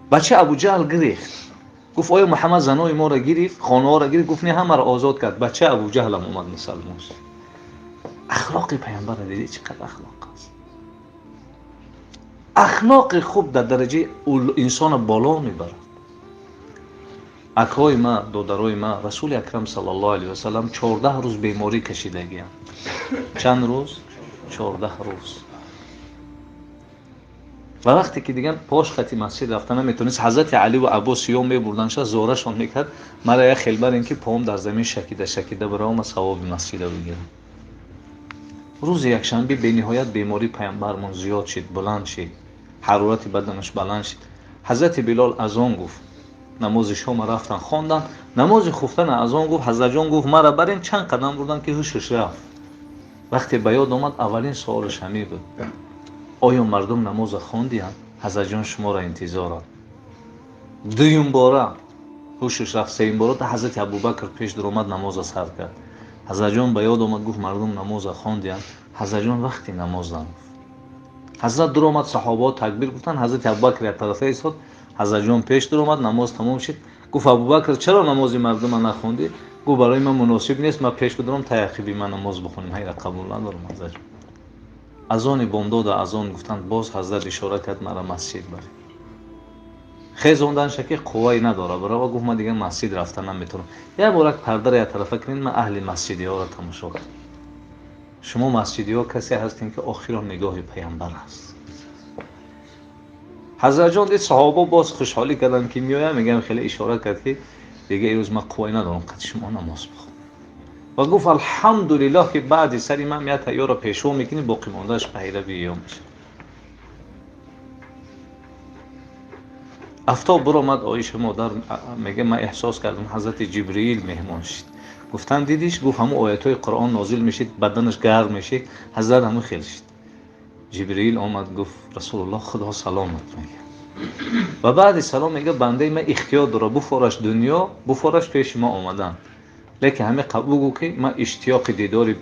Бача Абуҷаҳл гирифт, гуфт: оё Муҳаммад занои моро гирифт, хонаҳоро гирифт? Гуфт: не, ҳамаро озод кард. Бача Абуҷаҳлам омад мусалмон шуд. Ахлоқи паямбарро дидӣ, чӣ қадр ахлоқ аст? Ахлоқи хуб дар дараҷаи инсона боло мебарад. Акҳои ма, додарои ма, Расули Акрам саллаллоҳу алайҳи васаллам 14 рӯз беморӣ кашидагиам. Чанд рӯз? 14 рӯз. Ва вақте ки дигар пош хати масҷид рафта наметавонист, Ҳазрати Алӣ ва Аббос сиём мебурданд, ша зорашон мекард: мара як хел барен, ки поом дар замин шакида шакида биравам, савоби масҷида бигирам. Рӯзи якшанбе бениҳоят бемории паямбармон зиёд шид, баланд шид, ҳарорати баданаш баланд шид. Ҳазрати Билол азон гуфт, намози шома рафтан хондан, намози хуфтана азон гуфт. Ҳазратҷон гуфт: мара барен. Чанд қадам бурдан, ки ҳушаш рафт. Вақте ба ёд омад, аввалин суолаш ҳамин буд: оё мардум намоза хондиянд? Ҳазратҷон шуморо интизоранд. Дуюм бора ҳушаш рафт, сеюм бора та Ҳазрати Абубакр пеш дуромад, намоза сар кард. Ҳазратҷон ба ёд омад, гуфт: мардум намоза хондиянд? Ҳазратҷон вақти намоз гуфт. Ҳазрат дуромад, саҳобаҳо такбир гуфтанд, Ҳазрати Абубакр як тарафа истод, Ҳазратҷон пеш дуромад, намоз тамом шид. Гуфт: Абубакр, чаро намози мардума нахондӣ? Гуфт: барои ман муносиб нест, ман пеш бидорам, таяқиби ман намоз бихонем, ҳайра қабул надорам. Ҳазратҷон азони бомдода азон гуфтанд, боз ҳазрат ишора кард: мара масҷид баред. Хезонданша, ки қуввае надора барова, гуфт: ман дигар масҷид рафта наметавонам, як борак пардаро як тарафа кунед, ман аҳли масҷидиҳоро тамошо кунам. Шумо масҷидиҳо касе ҳастем, ки охирон нигоҳи паямбар аст. Ҳазратҷон дид саҳобо боз хушҳолӣ карданд, ки меоям, мегӯям, хеле ишора кард, ки дига ирӯз ман қуввае надорам қад шумо намоз бихонам. Ва гуфт: алҳамдулиллоҳ, ки баъди сари ман як тайёрро пешво мекунӣ, боқимондааш пайрави ё мешавад. Афтоб биромад, Оиша модар мега: ман эҳсос кардам, Ҳазрати Ҷибриил меҳмон шид. Гуфтанд: дидиш? Гуфт: ҳамун оятҳои Қуръон нозил мешид, баданаш гарм мешид, ҳазрат ҳамун хел шид. Ҷибриил омад, гуфт: Расулуллоҳ, Худо саломат мега. Ва баъди салом мега: бандаи ман ихтиёр дора, буфораш дунё, буфораш пеши ма омадан, лекин ҳаме бугӯ, ки ман иштиёқи дидори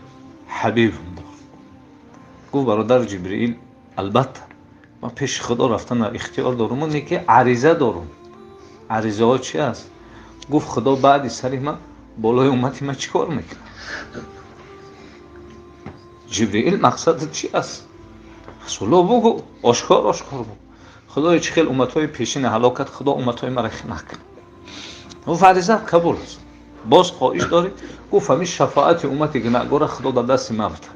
ҳабибам дорам. Гуфт: бародар Ҷибриил, албатта ман пеши Худо рафтан ихтиёр дорум, не ки ариза дорум. Аризаҳо чи аст? Гуфт: Худо баъди сари ман болои уммати ман чӣ кор мекунад? Ҷибриил: мақсадат чи аст, Расулло, бугӯ, ошкор ошкор бугӯ. Худоё, чӣ хел умматҳои пешина ҳалок кард, Худо умматҳои мара накунад. Гуфт: аризат қабул аст, боз хоҳиш дорӣ? Гуфт: ҳамин шафоати уммати гунаҳгора Худо дар дасти ман буда.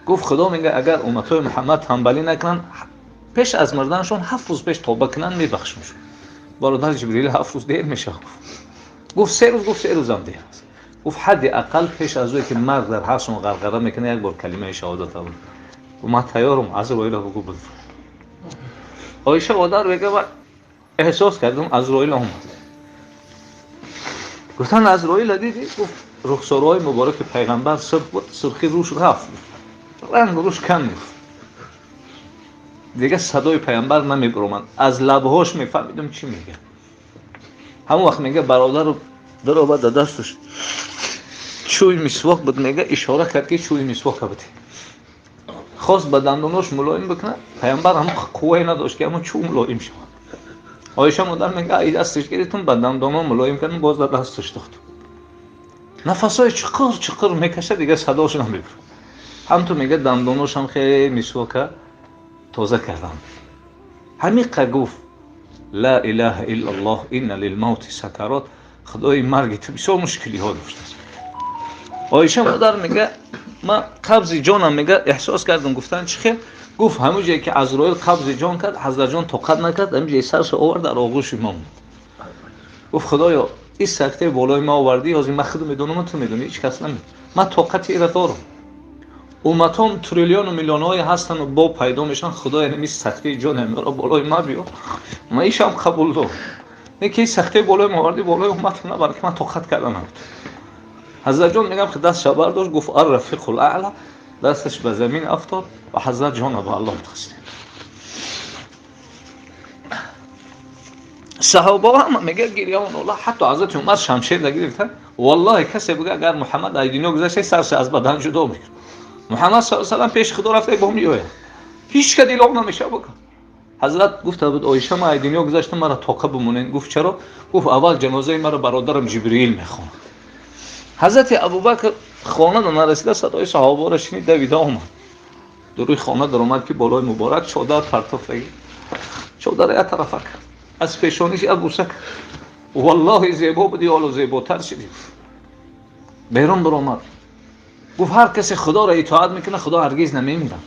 Гуфт: Худо мега, агар умматҳои Муҳаммад танбалӣ накунанд, пеш аз мурданашон 7 рӯз пеш тавба кунанд, мебахшамшон. Бародар Ҷибриил: 7 рӯз дер мешавад. Гуфт: 3 рӯз. Гуфт: 3 рӯзам дер аст. Гуфт: ҳадди ақал пеш аз ое ки марг дар ҳарсон ғарғара мекунад, як бор калимаи шаҳодат аб. Ман тайёрам, Азроила бугӯ буд. Оиша модар мега: ман эҳсос кардам, Азроил омад. Гуфтанд: Азроила дидӣ? Гуфт: рухсораҳои мубораки пайғамбар сурх буд, сурхи рӯш рафт. Ранг руш кам мегуфт. Дига садои паямбар намебаромад. Аз лабҳош мефаҳмидам чӣ мега. Ҳамон вақт мега бародару даромад, да дасташ чӯи мисвок буд, мега ишора кард ки чӯи мисвока буд. Хост ба дандонош мулоим бикунад, паямбар ҳамон қуввае надошт ки ҳамон чӯ мулоим шавад. Оиша модар мега ай дасташ гирифтум, ба дандоно мулоим кардам, боз ба дасташ дод. Нафасҳои чуқур чуқур мекашад, дига садош намебурад. Ҳамту мега дандоношам хеле мисвока тоза кардам. Ҳамиқа гуфт ла илаҳа иллаллоҳ инна лилмавти сакарот. Худои марги ту бисёр мушкилиҳо доштааст. Оиша модар мега ман қабзи ҷонам мега эҳсос кардам. Гуфтан чӣ хел? Гуфт ҳамон ҷое ки Азроил қабзи ҷон кард, Ҳазратҷон тоқат накард, ҳамин ҷои саршо овард дар оғӯши мо монд. Гуфт худоё ин сактаи болои ма овардӣ, ҳозир ман худ медонам, ту медонӣ, ҳеҷ кас намедонад. Ман тоқати ира дорам. Умматон триллиону миллионҳое ҳастану бо пайдо мешаванд, худоя ин сахтии ҷони ҳаминро болои ма биё, ман ишам қабул дорам. Не ки ин сахтии болои ма овардӣ, болои умматам набар, ки ман тоқат карда наметавонам. Ҳазратҷон мегам ки дастша бардошт, гуфт ар-рафиқул аъла, дасташ ба замин афтод ва ҳазрат ҷона ба Аллоҳ таслим. Саҳобаҳо ҳама мега гирья нола, ҳатто ҳазрати Умар шамшер нагирифта, валлоҳи касе буга агар Муҳаммад аз дунё гузашта сарша аз бадан ҷудо мекард. Муҳаммад саллаллоҳу алайҳи васаллам пеши худо рафта бо меояд. Ҳеҷ ка дилоқ намешава букун. Ҳазрат гуфта буд Оиша ман аз дунё гузаштам, маро тоқа бимонед. Гуфт чаро? Гуфт аввал ҷанозаи маро бародарам Ҷибриил мехонад. Ҳазрати Абубакр хона нарасида садои саҳобаро шунид, давида омад. Дуруи хона даромад ки болои муборак чодар партофтагӣ. Чодарро як тарафа кард. Аз пешониш як бӯса кард. Валлоҳи зебо буди, ҳоло зеботар шудӣ. Берун баромад. Гуфт ҳар касе худоро итоат мекунад, худо ҳаргиз намемирад.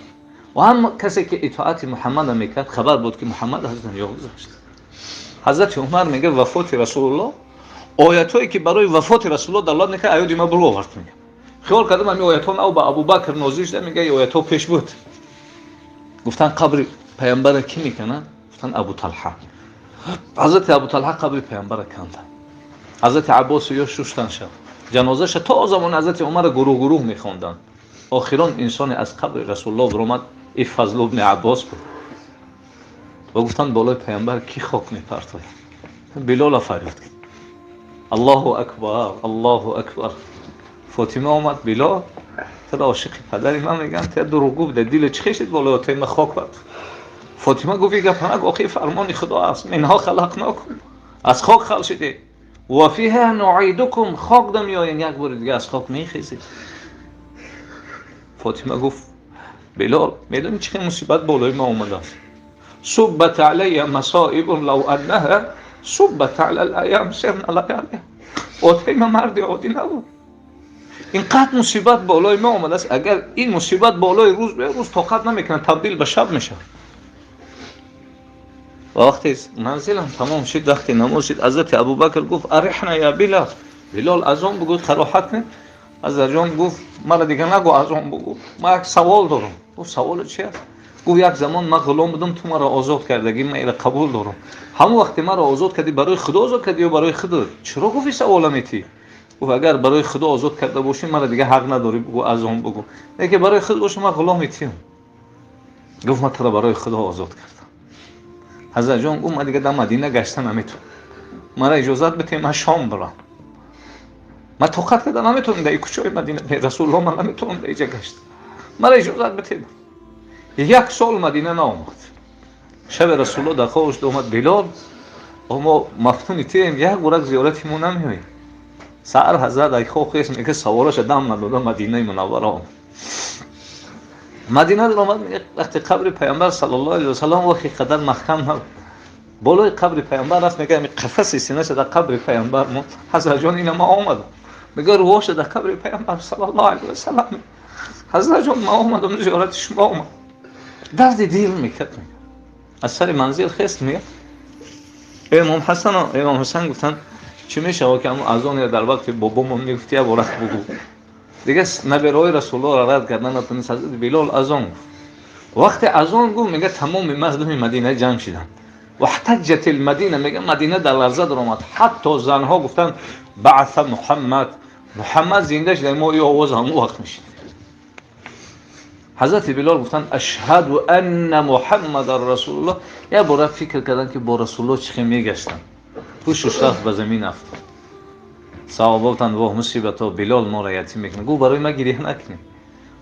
Ва ҳам касе ки итоати Муҳаммадро мекард, хабар буд ки Муҳаммад аз дунё гузашт. Ҳазрати Умар мега вафоти Расулуллоҳ, оятҳое ки барои вафоти Расулуллоҳ далолат мекард, аёди ма буру овард мега. Хиёл кардам ҳамин оятҳо нав ба Абубакр нозил шуда, мега ин оятҳо пеш буд. Гуфтан қабри паямбарро кӣ мекунад? Гуфтан Абу Талҳа. Ҳазрати Абу Талҳа қабри паямбарро канда. Ҳазрати Аббос ё шуштан шав. Ҷанозаша то замони ҳазрати Умар гурӯҳ гурӯҳ мехонданд. Охирон инсоне аз қабри Расулуллоҳ баромад, ин Фазл ибни Аббос буд. Ва гуфтанд болои паямбар кӣ хок мепартояд? Билола фарёд кард. Аллоҳу акбар, Аллоҳу акбар. Фотима омад, Билол, туро ошиқи падари ман мегӯям, ту дурӯғгӯ буда, диле чӣ хешид болои отаи ман хок парт. Фотима гуфт ин гапа нагӯ, охи фармони худо аст, минҳо халақнокум, аз хок халқ шудед. Ва фиҳа нуидукум, хок да меоен, як бори дига аз хок мехезед. Фотима гуфт Билол, медонӣ чӣ мусибат болои ма омадааст? Суббат алайя масоибун лав аннаҳа суббат ала лаям сирна лаялия. Отаи ма марди оддӣ набуд. Инқадр мусибат болои ма омадааст, агар ин мусибат болои рӯз биёяд, рӯз тоқат намекунад, табдил ба шаб мешавад. Ва вақте манзилам тамом шуд, вақте намоз шуд, ҳазрати Абубакр гуфт арихна я Билол. Билол азон бугӯ, қароҳат кунед. Ҳазратҷон гуфт мара дига нагӯ азон бугӯ, ман як савол дорам. Гуфт саволе чи аст? Гуфт як замон ман ғулом будам, ту маро озод кардагӣ, ман ира қабул дорам. Ҳамон вақте маро озод кардӣ, барои худо озод кардӣ ё барои худат? Чаро гуфт ин савола метӣ? Гуфт агар барои худо озод карда бошӣ, мара дига ҳақ надорӣ бугӯ азон бугӯ. Лекин барои худ бошӣ, ман ғуломи тиям. Гуфт ман туро барои худо озод кардам. Ҳазратҷон гуфт ман дига дар Мадина гашта наметавонам, мара иҷозат битед ман Шом бирам. Ман тоқат карда наметавонам дар кӯчаҳои Мадина, Расулуллоҳ ман наметавонам дар иҷа гашта, мара иҷозат битед. Як сол Мадина наомад. Шаби Расулуллоҳ дар хобаш омад, Билол, мо мафтуни туем, як бурак зиёрати мо намеоем. Саҳар ҳазрат ай хоб хест, мега савораша дам надода Мадинаи Мунаввара омад. Мадина даромад, вақте қабри паямбар саллаллоҳу алайҳи васаллам вақти қадар маҳкам набуд. Болои қабри паямбар рафт, мега ҳамин қафаси синаша дар қабри паямбар монд. Ҳазратҷон ина ман омадам. Мега рӯҳоша дар қабри паямбар саллаллоҳу алайҳи васаллам. Ҳазратҷон ман омадам, зиёрати шумо омадам. Дарди дил мекард. Аз сари манзил хест, мега Имом Ҳасан, Имом Ҳасан гуфтанд чӣ мешавад ки ҳамон азоне дар вақти бобомон мегуфт, як бора бугӯ. Дига набераҳои Расулуллоҳро рад кардан натавонист. Ҳазрати Билол азон гуфт. Вақте азон гуфт, мега тамоми мардуми Мадина ҷамъ шиданд. Ваҳтаҷҷат алмадина, мега Мадина дар ларза даромад. Ҳатто занҳо гуфтанд баъса Муҳаммад, Муҳаммад зинда шуда, мо ин овоз ҳамон вақт мешунидем. حضرت بلال گفتن اشهد ان محمد رسول الله. یه بار فکر کردن که با رسول الله چه میگشتن، پوشش رفت به زمین افتاد. صحابه گفتن واه مصیبت ها، بلال ما را یتیم میکنه. گفت برای ما گریه نکنیم،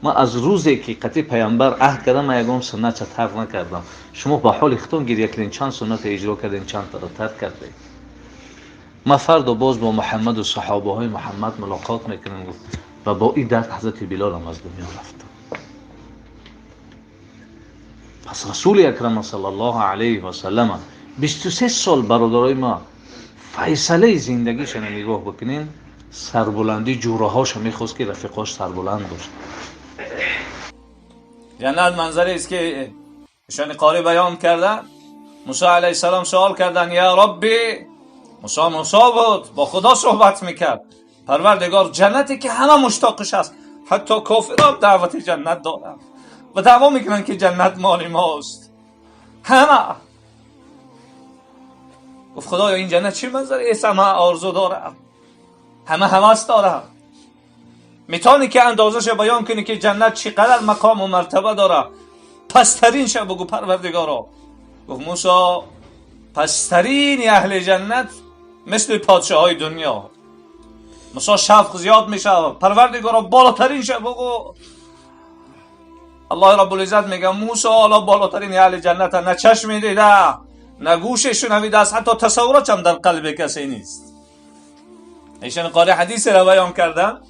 ما از روزی که قطعی پیامبر عهد کردم من یگام سنت ترک نکردم. شما با حال خودتون گریه کردین، چند سنت اجرا کردین، چند تا ترک کردین. ما فردا باز با محمد و صحابه های محمد ملاقات میکنیم. گفت و با این درد حضرت بلال هم از دنیا رفت. پس رسول اکرم صلی الله علیه و سلم 23 سال برادرای ما فیصله زندگیش رو نگاه بکنین، سربلندی جوره میخواست که رفیقاش سربلند باشه. جنت منظری است که ایشان قاری بیان کردن. موسی علیه السلام سوال کردن یا ربی، موسی بود با خدا صحبت میکرد، پروردگار جنتی که همه مشتاقش است، حتی کافران دعوت جنت دارن و دعوا میکنن که جنت مال ماست، همه. گفت خدایا این جنت چه منظری است، همه آرزو دارم، همه هوس دارم، میتونی که اندازش بیان کنی که جنت چقدر مقام و مرتبه داره، پسترین شه بگو پروردگارا. گفت موسی پسترین اهل جنت مثل پادشاه های دنیا. موسی شفق زیاد میشه، پروردگارا بالاترین شه بگو. الله رب العزت میگه موسی حالا بالاترین اهل جنت نه چشم دیده نه گوش شنویده است، حتی تصورات هم در قلب کسی نیست. ایشان قاری حدیث را بیان کردن،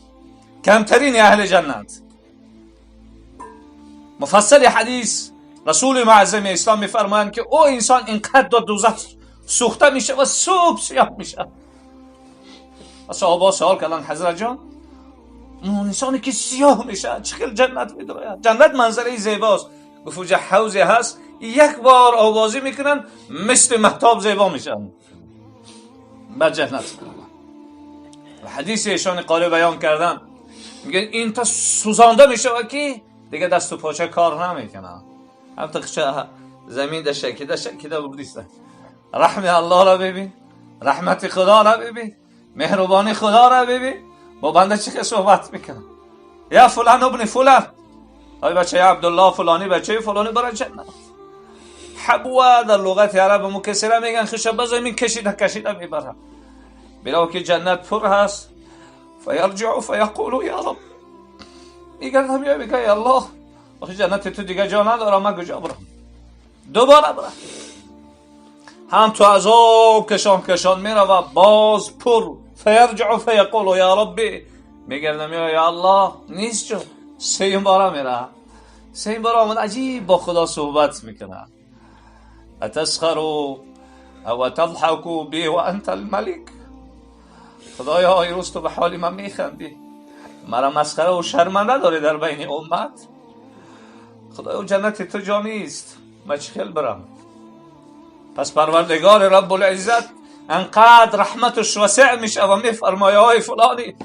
کمترین اهل جنت. مفصل حدیث رسول معظم اسلام میفرمایند که او انسان اینقدر در دوزخ سوخته میشه و صبح سیاه میشه. صحابه سوال کردن حضرت جان اون انسانی که سیاه میشه چه جنت میداره؟ جنت منظره زیباست. گفت اونجا حوضی هست، یک بار آوازی میکنن مثل مهتاب زیبا میشن به جنت. و حدیث ایشان قاری بیان کردن، میگه این تا سوزانده میشه و که دیگه دست و پاچه کار نمیکنه، هم تا زمین ده شکیده شکیده بودیست. رحم الله را ببین، رحمت خدا را ببین، مهربانی خدا را ببین، با بنده چه صحبت میکنه. یا فلان ابن فلان، ای بچه عبدالله فلانی بچه فلانی برای جنت. حبوه در لغت عرب مکسره میگن خشب زمین کشیده کشیده میبره. بلا که جنت پر هست. فیرجع فیقول یا رب، میگردم یا میگه یا الله آخه جنت تو دیگه جا ندارم، من کجا برم؟ دوباره برم. هم تو عذاب کشان کشان میره و باز پر. فیرجع فیقول یا ربی، میگردم یا الله نیست جو. سه باره میره، سه باره آمد عجیب با خدا صحبت میکنه. اتسخر او تضحک بی و انت الملک. خدایا ای روز تو به حال من میخندی، مرا مسخره و شرمنده داری در بین امت. خدایا جنت تو جا نیست، من چه خیل برم؟ پس پروردگار رب العزت انقدر رحمتش وسع میشه و میفرمایه های فلانی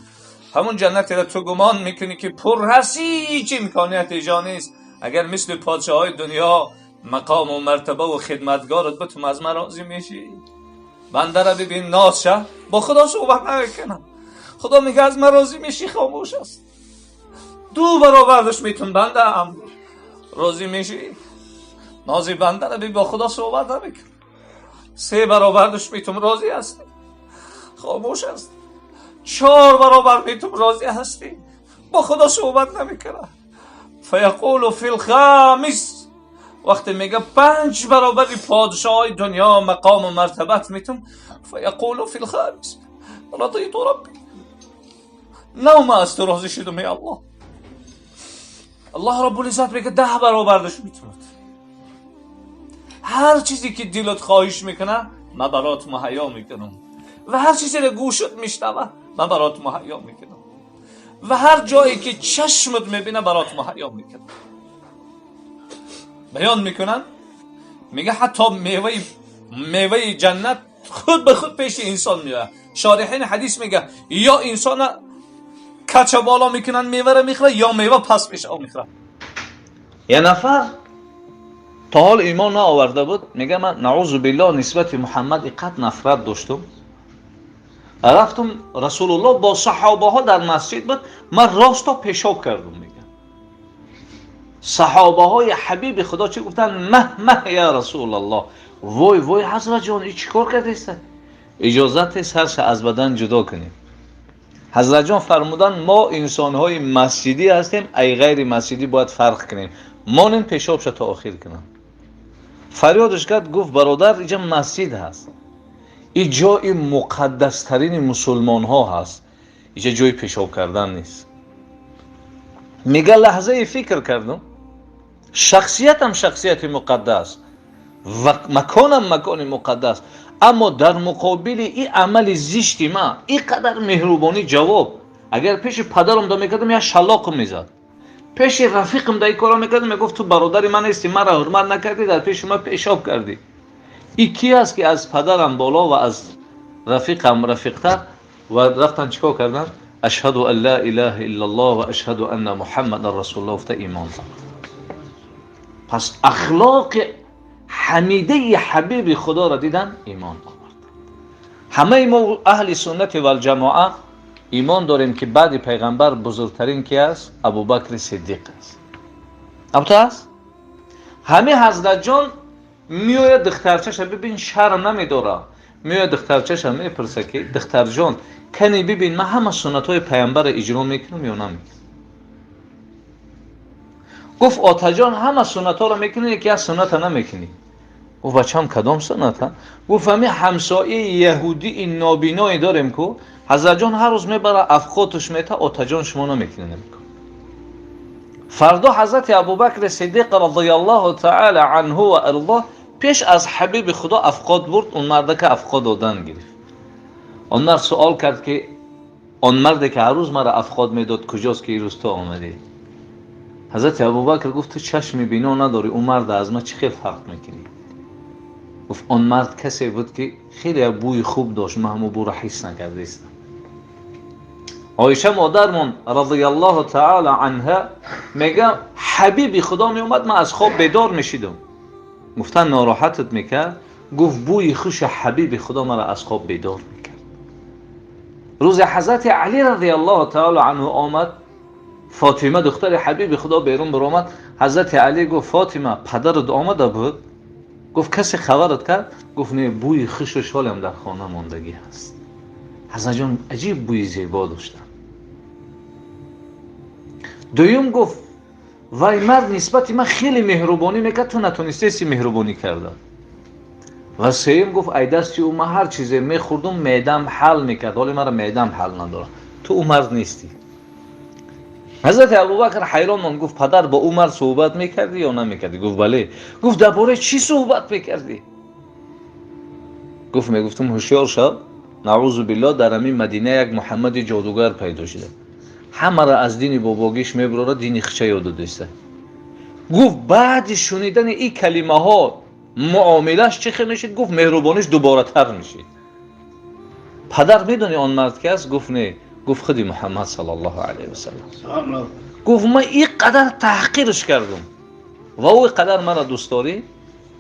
همون جنتی را تو گمان میکنی که پر هستی، هیچ امکانیت جا نیست. اگر مثل پادشاه های دنیا مقام و مرتبه و خدمتگارت بتون از من راضی میشی؟ بنده را ببین ناز شه، با خدا صحبت نمیکنم. خدا میگه از من راضی میشی؟ خاموش است. دو برابرش میتون بنده هم راضی میشی؟ نازی بنده را ببین با خدا صحبت نمیکنم. سه برابرش میتون راضی هستی؟ خاموش است. 4 برابر میتون راضی هستی؟ با خدا صحبت نمیکنم. فیقول فی الخامس، وقتی میگه 5 برابر پادشاه دنیا مقام و مرتبت میتون، فیقول فی الخامس رضیت ربی، نو ما از تو راضی شدم یا الله. الله رب العزت میگه 10 برابرش میتونه. هر چیزی که دلت خواهش میکنه من برات مهیا میکنم، و هر چیزی که گوشت میشنوه من برات مهیا میکنم، و هر جایی که چشمت میبینه برات مهیا میکنم. بیان میکنن میگه حتی میوه جنت خود به خود پیش انسان میاد. شارحین حدیث میگه یا انسان کچه بالا میکنن میوه رو میخوره، یا میوه پس پیش او میخوره. یه نفر تا حال ایمان نآورده بود، میگه من نعوذ بالله نسبت محمد اینقدر نفرت داشتم، رفتم رسول الله با صحابه ها در مسجد بود، من راست تا پیشاب کردم. میگه Саҳобаҳои ҳабиби Худо чӣ гуфтанд? Маҳ маҳ я Расулаллоҳ, вой вой ҳазрат ҷон, ин чӣ кор кардааст? Иҷозат сарша аз бадан ҷудо кунем. Ҳазрат ҷон фармуданд мо инсонҳои масҷидӣ ҳастем, ай ғайри масҷидӣ бояд фарқ кунем. Монем пешобша то охир кунам. Фарёдаш кард, гуфт бародар, инҷа масҷид ҳаст, ин ҷои муқаддастарини мусулмонҳо ҳаст, инҷа ҷои пешоб кардан нест. Мега лаҳзае фикр кардам, шахсиятам шахсияти муқаддас ва маконам макони муқаддас, аммо дар муқобили ин амали зишти ма ин қадар меҳрубонӣ ҷавоб, агар пеши падарам да мекардам як шалоқам мезад, пеши рафиқам да ин корро мекардам мегуфт ту бародари ман нестӣ, маро ҳурмат накардӣ, дар пеши ман пешоб кардӣ. Ин ки аст ки аз падарам боло ва аз рафиқам рафиқтар? Ва рафтан чӣ кор карданд? Ашҳаду ан ла илаҳа иллаллоҳ ва ашҳаду анна муҳаммадан расулуллоҳ гуфта имон овард. Пас ахлоқи ҳамидаи ҳабиби Худоро дидан имон овард. Ҳамаи мо аҳли суннати валҷамоа имон дорем ки баъди пайғамбар бузургтарин ки аст? Абубакри Сиддиқ аст. Абто аст? Ҳамин ҳазратҷон меояд духтарчаша бибин, шарм намедора, меояд духтарчаша мепурса ки духтарҷон, кани бибин ман ҳама суннатҳои пайғамбарро иҷро мекунам ё намекунам? Гуфт отаҷон, ҳама суннатҳоро мекунӣ, яке аз сунната намекунӣ. Гуфт бачам, кадом сунната? Гуфт ҳамин ҳамсояи яҳудии нобиное дорем ку ҳазратҷон ҳар рӯз мебара афқоташ мета, отаҷон шумо намекунӣ намекун. Фардо ҳазрати Абубакри Сиддиқ радияллоҳу таала анҳу ва арзоҳ пеш аз ҳабиби Худо афқот бурд, он мардака афқот додан гирифт. Он мард суол кард ки он марде ки ҳар рӯз мара афқот медод куҷост ки ирӯз ту омадӣ? Ҳазрати Абубакр гуфт ту чашми бино надорӣ, он марда аз ман чӣ хел фарқ мекунӣ? Гуфт он мард касе буд ки хеле бӯи хуб дошт, ман ҳамон бӯро ҳис накардаистам. Оиша модармон радияллоҳу таала анҳа мега ҳабиби Худо меомад, ман аз хоб бедор мешидам. Гуфтан нороҳатат мекард? Гуфт бӯи хуши ҳабиби Худо маро аз хоб бедор мекард. Рӯзе ҳазрати Али радияллоҳу таала анҳу омад, Фотима духтари ҳабиби Худо берун баромад. Ҳазрати Али гуфт Фотима, падарат омада буд? Гуфт касе хабарат кард? Гуфт не, бӯи хушу шолам дар хона мондагӣ ҳаст. Ҳазратҷон аҷиб бӯи зебо доштанд. Дуюм гуфт вай мард нисбати ман хеле меҳрубонӣ мекард, ту натонистаисти меҳрубонӣ карда. Ва сеюм гуфт ай дасти ӯ ман ҳар чизе мехӯрдум меъдам ҳал мекард, ҳоле мара меъдам ҳал надорад, ту ӯ мард нестӣ. Ҳазрати Абубакр ҳайрон монд, гуфт падар, бо ӯ мард суҳбат мекардӣ ё намекардӣ? Гуфт бале. Гуфт дар бораи чӣ суҳбат мекардӣ? Гуфт мегуфтум ҳушёр шав, наъузу биллоҳ, дар ҳамин Мадина як Муҳаммади ҷодугар пайдо шуда, ҳамаро аз дини бобогиш мебурора, дини хича ёд додиста. Гуфт баъди шунидани ин калимаҳо муомилаш чӣ хел мешид? Гуфт меҳрубониш дуборатар мешид. Падар медонӣ он мард ки аст? Гуфт не. Гуфт худи Муҳаммад саллаллоҳу алайҳи васаллам. Гуфт ман ин қадар таҳқирш кардам ва ӯ ин қадар маро дӯст дорӣ.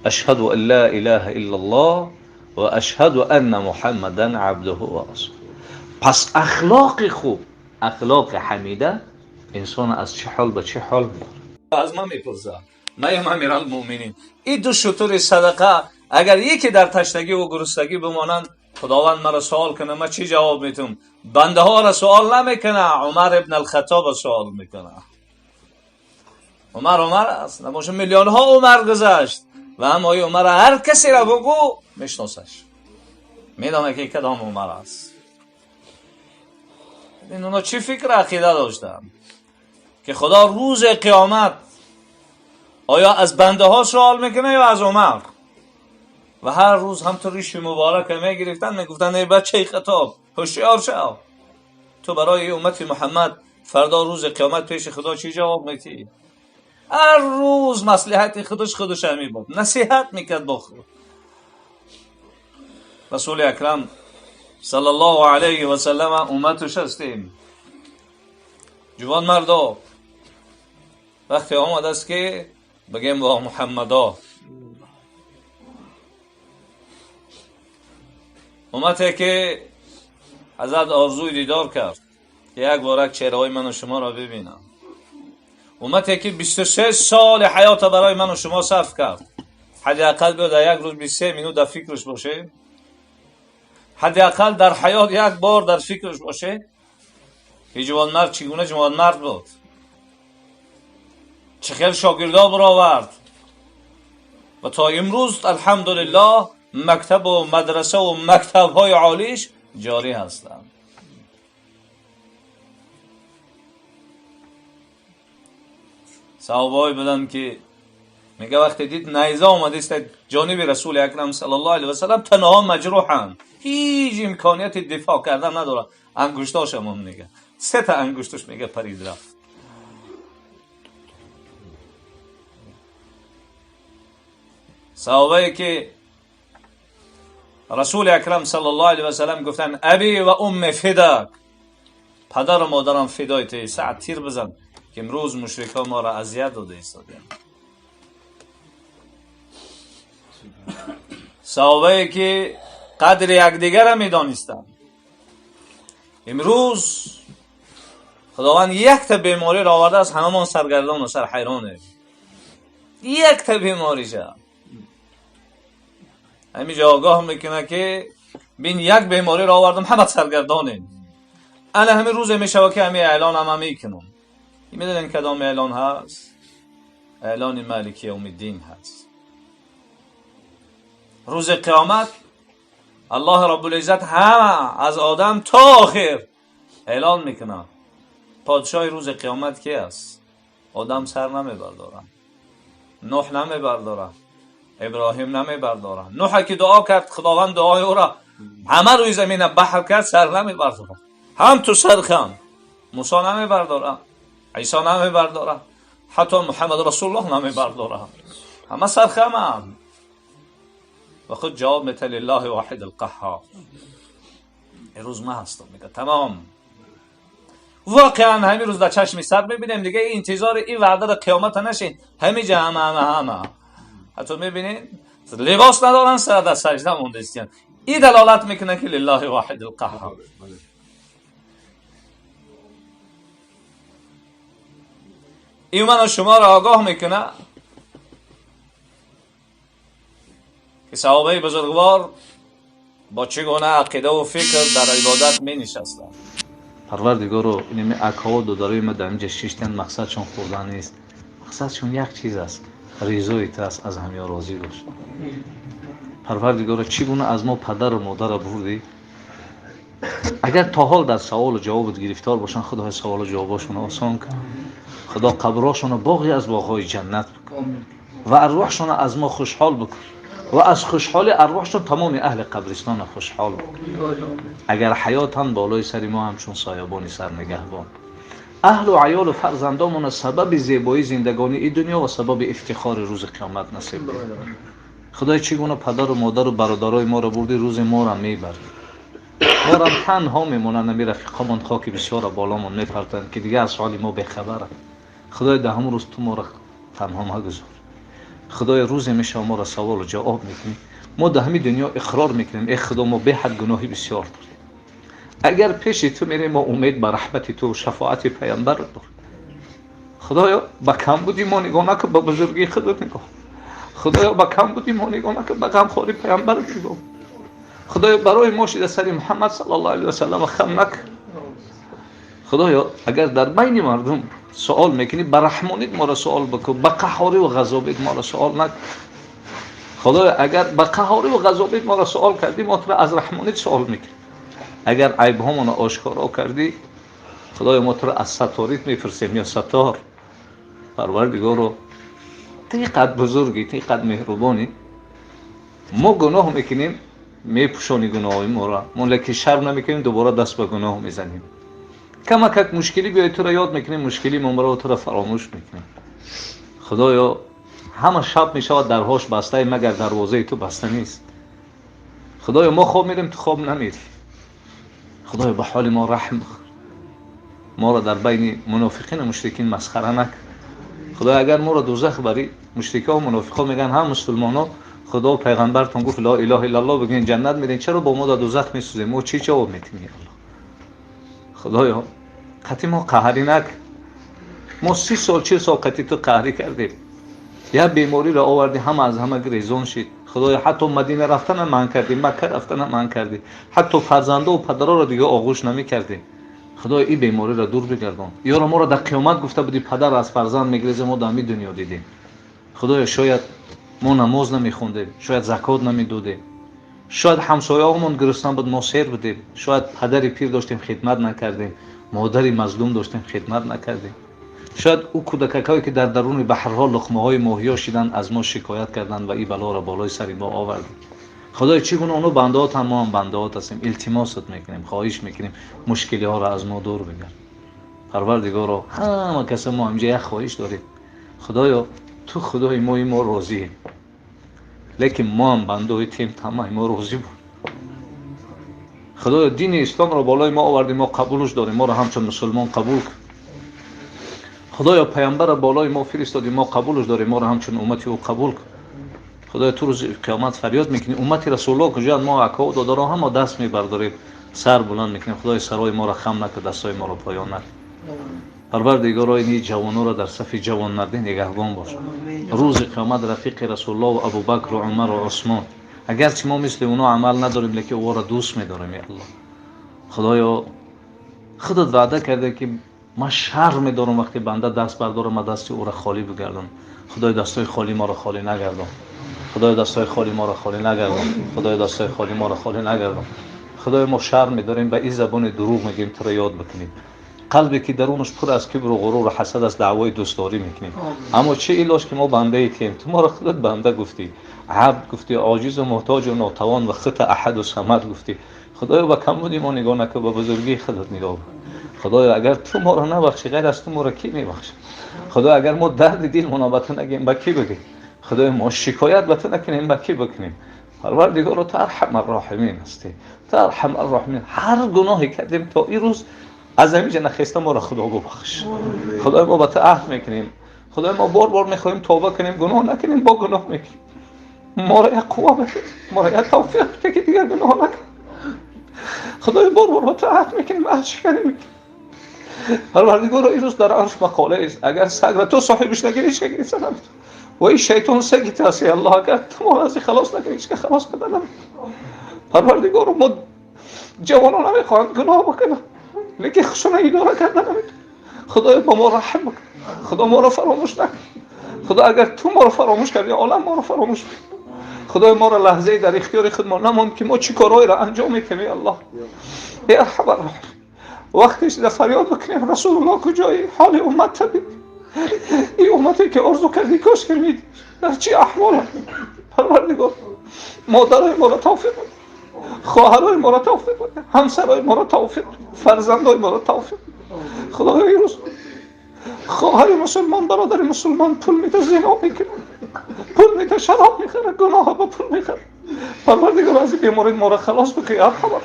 Ашҳаду ан ла илаҳа иллаллоҳ ва ашҳаду анна муҳаммадан абдуҳу ва расулуҳ. Пас ахлоқи хуб, ахлоқи ҳамида инсонро аз чӣ ҳол ба чӣ ҳол мебарад. Аз ман мепурсад наям амиралмуъминин, ин ду шутури садақа агар яке дар ташнагӣ ва гуруснагӣ бимонанд, Худованд маро суол кунад, ман чӣ ҷавоб метум? Бандаҳоро суол намекунад, Умар ибн алхатобро суол мекунад. Умар Умар аст, набошад миллионҳо Умар гузашт ва аммо ин Умарро ҳар касеро бугӯ мешиносаш, медонад ки кадом Умар аст. Ин оно чӣ фикр ақида доштанд ки Худо рӯзи қиёмат оё аз бандаҳо суол мекунад ё аз Умар? Ва ҳар рӯз ҳам ту риши муборака мегирифтанд, мегуфтанд эй бачаи Хатоб, ҳушёр шав, ту барои уммати Муҳаммад фардо рӯзи қиёмат пеши Худо чӣ ҷавоб метиҳӣ? Ҳар рӯз маслиҳати худаш худаша мебод, насиҳат мекард бо худ. Расули акрам саллаллоҳу алайҳи васаллама умматуш ҳастем. Ҷувон мардо, вақте омадааст ки бигем во Муҳаммадо, уммате ки ҳазрат орзуи дидор кард ки як борак чеҳраҳои ману шуморо бибинам, امتی که 23 سال حیات برای من و شما صرف کرد، حداقل بیاد در یک روز 23 مینوت در فکرش باشه، حداقل در حیات یک بار در فکرش باشه که جوانمرد چگونه جوانمرد بود، چه خیلی شاگردا برآورد و تا امروز الحمدلله مکتب و مدرسه و مکتب‌های عالیش جاری هستند. صحابه‌ای بودند که میگه وقتی دید نیزه آمده است جانب رسول اکرم صلی الله علیه و سلم، تنها مجروحند، هیچ امکانیت دفاع کردن نداره، انگشتاش هم میگه سه تا انگشتش میگه پرید رفت. صحابه‌ای که رسول اکرم صلی الله علیه و سلم گفتن ابی و ام فداک، پدر و مادرم فدای تو، سعد تیر بزن که امروز مشرکان ما را اذیت داده ایستادند. صحابه‌ای که قدر یکدیگر را میدانستند، امروز خداوند یک تا بیماری را آورده است، هممان سرگردان و سرحیرانه. یک تا بیماری شد همینجا آگاه میکنه که بین یک بیماری را آوردم همه سرگردانیم. انا همین روز میشوه که همین اعلان هم میکنم. میدونین کدام اعلان هست؟ اعلان مالک یوم الدین هست. روز قیامت الله رب العزت همه از آدم تا آخر اعلان میکنه. پادشاه روز قیامت کی است؟ آدم سر نمیبرداره، نوح نمیبرداره، ابراهیم نمیبرداره. نوح که دعا کرد خداوند دعای او را همه روی زمین بحر کرد، سر نمیبرداره، هم تو سر خم. موسی نمیبرداره، عیسی نمیبرداره، حتی محمد رسول الله نمیبرداره، همه سر خم. و خود جواب میده لله واحد القهار. روز ما هستم میگه تمام. واقعا همین روز در چشم سر میبینیم دیگه، انتظار این وعده در قیامت نشین. همینجا همه همه همه حتی میبینین لباس ندارن، سر در سجده مونده استن. این دلالت میکنه که لله واحد القهار. این منو شما را آگاه میکنه که صحابه بزرگوار با چگونه عقیده و فکر در عبادت می نشستند. پروردگارو اینمی اکا و دодарای ما در اینجا شیشتن، مقصدشون خوردن نیست، مقصدشون یک چیز است، رضای تو است، از همیا راضی باش. پروردگارو چگونه از ما پدر و مادر بردی؟ اگر تا حال در سوال و جواب گرفتار باشن، خدا سوال و جوابشون آسان کن. خدا قبراشون باغی از باغهای جنت بکن و ارواحشون از ما خوشحال بکن و از خوشحال ارواحشون تمام اهل قبرستان خوشحال بکن. اگر حیاتن بالای سر ما همچون سایبانی سر نگهبان، اهل و عیال و فرزندامون سبب زیبایی زندگانی این دنیا و سبب افتخار روز قیامت نصیب بکن. خدای چگونه پدر و مادر و برادرای ما را بردی، روز ما را میبری، ما را تنها میمونن، نمی رفیقامون خاک بسیار بالامون میپرتن که دیگه از حال ما بیخبرن. خدای ده همون روز تو ما را تنها مگذار. خدای روز میشه ما را سوال و جواب میکنی. ما ده همین دنیا اقرار میکنیم ای خدا ما به حد گناهی بسیار داریم، اگر پیش تو میریم ما امید به رحمت تو و شفاعت پیامبر داریم. خدایا به کم بودی ما نگاه نکن، به بزرگی خودت نگاه. خدایا به کم بودی ما نگاه نکن، به غمخواری پیامبر نگاه. خدایا برای ما شده سر محمد صلی الله علیه و سلم خم نکن. خدایا اگر در بین مردم سوال میکنی، به رحمانیت ما را سوال بکن، به قهاری و غضبت ما را سوال نکن. خدایا اگر به قهاری و غضبت ما را سوال کردی، ما تو را از رحمانیت سوال میکنیم. اگر عیب هامون را آشکارا کردی، خدایا ما تو را از ستاریت میپرسیم یا ستار. پروردگارو تو اینقدر بزرگی، تو اینقدر مهربانی، ما گناه میکنیم میپوشانی گناه ما را، ما لکه شرم نمیکنیم، دوباره دست به گناه میزنیم. کمک مشکلی بیای تو را یاد میکنیم، مشکلی ما را تو را فراموش میکنیم. خدایا همه شب میشود درهاش بسته، مگر دروازه تو بسته نیست. خدایا ما خواب میریم، تو خواب نمیری. خدایا به حال ما رحم بخور، ما را در بین منافقین و مشرکین مسخره نکن. خدایا اگر ما را دوزخ بری، مشرکا و منافقا میگن هم مسلمانا خدا و پیغمبرتون گفت لا اله الا الله بگین جنت میرین، چرا با ما در دوزخ میسوزیم؟ ما چی جواب میتیم یا الله؟ خدایا قطعی ما قهری نکن. Мо 30 сол 40 сол қати ту қаҳрӣ кардем, як бемориро овардӣ, ҳама аз ҳама гирезон шид. Худоё, ҳатто Мадина рафтана манъ кардӣ, Макка рафтана манъ кардӣ, ҳатто фарзандову падароро дига оғӯш намекардем. Худоё, ин бемориро дур бигардон. Ёро, моро дар қиёмат гуфта будӣ, падар аз фарзанд мегиреза, мо дар ҳамин дунё дидем. Худоё, шояд мо намоз намехондем, шояд закот намедодем, шояд ҳамсояҳомон гурусна буд, мо сер будем, шояд падари пир доштем, хидмат накардем, модари мазлум доштем, хидмат накардем, шояд ӯ кӯдакакҳое ки дар даруни баҳрҳо луқмаҳои моҳиё шиданд, аз мо шикоят карданд ва ин балоро болои сари мо овардем. Худоё, чӣ гуна оно бандаотанд, мо ҳам бандаот ҳастем. Илтимосат мекунем, хоҳиш мекунем, мушкилиҳоро аз мо дур бигард. Парвардигоро, ҳама каса мо инҷа як хоҳиш дорем. Худоё, ту худои мои, мо розием, лекин мо ҳам бандаои тем, тамаи мо розӣ буд. Худоё, дини исломро болои мо овардем, мо қабулш дорем, моро ҳамчун мусулмон қабул кун. Худоё, паямбарро болои мо фиристодӣ, мо қабулш дорем, моро ҳамчун уммати ӯ қабул кун. Худоё, ту рӯзи қиёмат фарёд мекунӣ, уммати расулулло куҷоянд? Мо акоу додаро ҳама даст мебардорем, сар баланд мекунем. Худои, сарои моро хам накун, дастои моро поён накун. Парвардигоро, ини ҷавоноро дар сафи ҷавонмардӣ нигаҳбон бош. Рӯзи қиёмат рафиқи расулулло ва Абубакру Умару Усмон, агарчи мо мисли оно амал надорем, лекин ӯро дӯст медорем. Я Аллоҳ, Худоё, худат ваъда карда, ки ман шарм медорам, вақте банда даст бардорам, ма дасти ӯро холӣ бигардонам. Худои, дастои холӣ моро холӣ нагардон. Худои, дастои холӣ моро холӣ нагардон. Худои, дастои холӣ моро холӣ нагардон. Худои, мо шарм медорем, ба ин забони дурӯғ мегӯем, туро ёд бикунем. Қалбе ки дарунаш пур аз кибру ғуруру ҳасад аст, даъвои дӯстдорӣ мекунем. Аммо чӣ илоҷ, ки мо бандаи тем? Ту моро худат банда гуфтӣ, абд гуфтӣ, оҷизу муҳтоҷу нотавон, ва хута аҳаду самад гуфтӣ. Худоё, ба камбуди мо нигоҳ накун, ба бузургии худат нигоҳ кун. Худоё, агар ту моро набахшӣ, ғайр аз ту моро кӣ мебахшад? Худоё, агар мо дарди дилмонро ба ту нагӯем, ба кӣ бигӯем? Худоё, мо шикоят ба ту накунем, ба кӣ бикунем? Парвардигоро, ту арҳамар роҳимин ҳастӣ, ту арҳамар роҳимин. Ҳар гуноҳе кардем то ин рӯз, аз ҳамин ҷа нахеста моро Худо бубахш. Худои, мо ба ту аҳд мекунем. Худои, мо бор бор мехоҳем тавба кунем, гуноҳ накунем, бо гуноҳ мекунем. Моро як қувва бده, моро як тавфиқ бده, ки дигар гуноҳ накунем. Худои, бор бор ба ту аҳд мекунем, аҳд шиканӣ мекунем. Парвардигоро, ин рӯз дар арш мақола аст: агар сагра ту соҳибиш нагирӣ, ҳеч гирифта наметавонӣ. Ва ин шайтон саги ту аст, Аллоҳ, агар ту моро аз ин халос накунӣ, ҳеч халос карда наметавонӣ. Парвардигоро, мо ҷавонон намехоҳанд гуноҳ бикунанд, лекин худшона идора карда наметавонанд. Худоё, ба мо раҳм бикун. Худо, моро фаромӯш накун. Худо, агар ту моро фаромӯш кардӣ, олам моро фаромӯш мекунад. Худои, моро лаҳзае дар ихтиёри худ мо намонд, ки мо чӣ корҳоеро анҷом метем. Эй Аллоҳ, эй арҳамар роҳим, вақте шуда фарёд бикунем: «Расулулло, куҷои? Ҳоли уммат бибин. Ин уммате ки орзу кардӣ, кош ки медид, дар чӣ аҳвол?» Парвардигор, модарои моро тавфиқ бide, хоҳарои моро тавфиқ бide, ҳамсарои моро тавфиқ, фарзандои моро тавфиқ. Худоё, имрӯз хоҳари мусулмон, бародари мусулмон пул меда зино мекунад, пул меда шароб мехарад, гуноҳ ба пул мехарад. Парвардигор, аз ин беморӣ моро халос бикун. Арҳамар,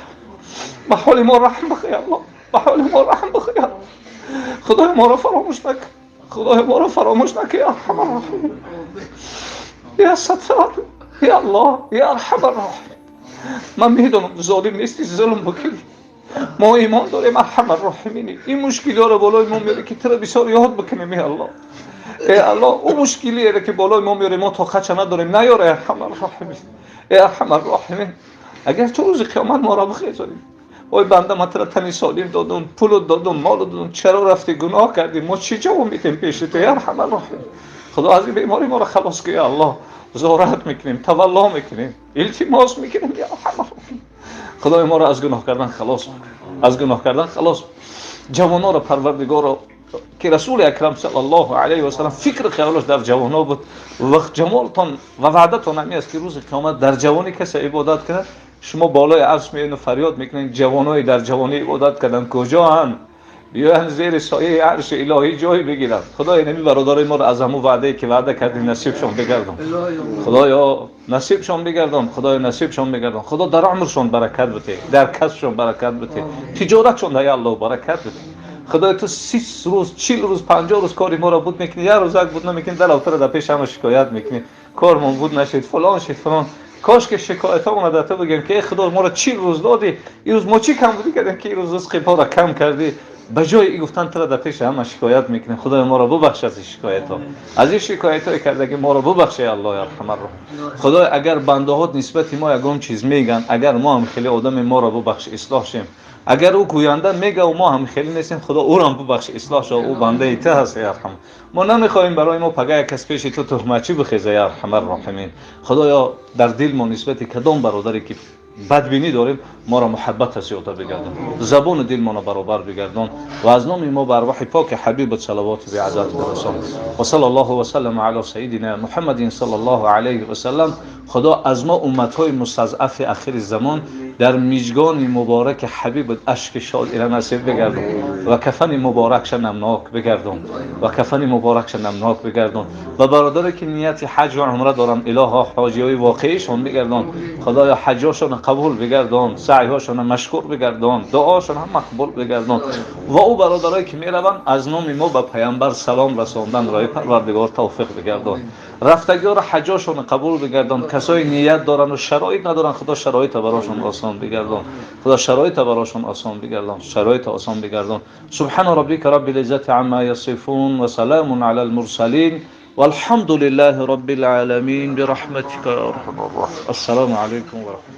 ба ҳоли мо раҳм бикун. Аллоҳ, ба ҳоли мо раҳм бикун. Худои, моро фаромӯш накун. Худои, моро фаромӯш накун. Арҳамар роҳимин, я Саттор, я Аллоҳ, я арҳамар роҳимин. Ман медонам, золим нести зулм бикунӣ. Мо имон дорем, арҳамар роҳимини. Ин мушкилиҳоро болои мо меорӣ, ки туро бисёр ёд бикунем. Эй Аллоҳ, эй Аллоҳ, ӯ мушкилиеро ки болои мо меорӣ, мо тоқатша надорем, наёр. Эй арҳамар роҳимин, эй арҳамар роҳимин, агар ту рӯзи қиёмат моро бихезонӣ: «Ой банда, ман туро тани солим додум, пулу додум, молу додум, чаро рафтӣ гуноҳ кардӣ?» Мо чӣ ҷавоб медиҳем пеши ту, арҳамар роҳимин? Худо, аз ин беморӣ моро халос кун. Аллоҳ, зорат мекунем, тавалло мекунем, илтимос мекунем. Арҳамар роҳимин, Худои, моро аз гуноҳ кардан халос, аз гуноҳ кардан халос. Ҷавоноро, Парвардигоро, ки Расули Акрам саллаллоҳу алайҳи васаллам фикру хаёлаш дар ҷавоно буд ва ҷамолтон ва ваъдатон ҳамин аст, ки рӯзи қиёмат дар ҷавонӣ касе ибодат кунад, шумо болои арш меоед фарёд мекунед: «Ҷавонои дар ҷавонӣ ибодат кардан куҷоанд? Биёянд, зери сояи арши илоҳӣ ҷой бигиранд». Худои, нами бародарои моро аз ҳамун ваъдае ки ваъда кардем, насибшон бигардон. Худоё, насибшон бигардон. Худоё, насибшон бигардон. Худо, дар умршон баракат бите, дар касбшон баракат бите, тиҷоратшон, ай Аллоҳ, баракат бите. Худоё, ту 30 рӯз, 40 рӯз, 50 рӯз кори моро буд мекунӣ, як рӯз як буд намекунӣ, дар автара дар пеши ҳама шикоят мекунӣ: «Кормон буд нашид, фалон шид, фалон». Кош ки шикоятҳомона дар ту бигем, ки эй Худо, моро 40 рӯз додӣ, ин рӯз мо чӣ камбудӣ кардем, ки ин рӯз ризқи моро кам кардӣ? Ба ҷои и гуфтан тура дар пеши ҳама шикоят мекунем. Худоё, моро бубахш аз ин шикоятҳо, аз ин шикоятҳое кардагӣ моро бубахш, эй Аллоҳи арҳамарроҳим. Худоё, агар бандаҳот нисбати мо ягон чиз мегӯянд, агар мо ҳам хеле одаме, моро бубахш, ислоҳ шем. Агар ӯ гӯянда мега, мо ҳам хеле нестем, Худо, ӯрам бубахш, ислоҳ шав, ӯ бандаи ту ҳаст, эй арҳам. Мо намехоҳем барои мо пага як кас пеши ту туҳматчӣ бихеза, эй арҳамарроҳимин. Худоё, дар дил мо нисбати кадом бародаре ки бадбинӣ дорем, моро муҳаббата зиёда бигардон, забони дилмоно баробар бигардон ва аз номи мо ба арвоҳи поки ҳабибат салавоти беадад бирасон. Ва сала Аллоҳу васаллама ала сайидина Муҳаммадин саллаллоҳу алайҳи васаллам. Худо, аз мо умматҳои мустазъафи ахири замон дар миҷгони мубораки ҳабибат ашки шодира насиб бигардон ва кафани муборакша намнок бигардон, ва кафани муборакша намнок бигардон. Ва бародаре ки нияти ҳаҷ ва умра доранд, илоҳо, ҳоҷиҳои воқеишон бигардон. Худоё, ҳаҷошона қабул бигардон, саъйҳошона машкур бигардон, дуошон ҳам мақбул бигардон. Ва ӯ бародарое ки мераванд, аз номи мо ба паямбар салом расондан рои Парвардигор тавфиқ бигардон. Рафтагиёро ҳаҷошонро қабул бигардон. Касое ният доранд ва шароит надоранд, Худо, шароита барошон осон бигардон. Худо, шароита барошон осон бигардон, шароита осон бигардон. Субҳана роббика роббил иззати амма ясифун ва саламун ала алмурсалин والحمد لله رب العالمين برحمتك يا ارحم الراحمين. السلام عليكم ورحمه.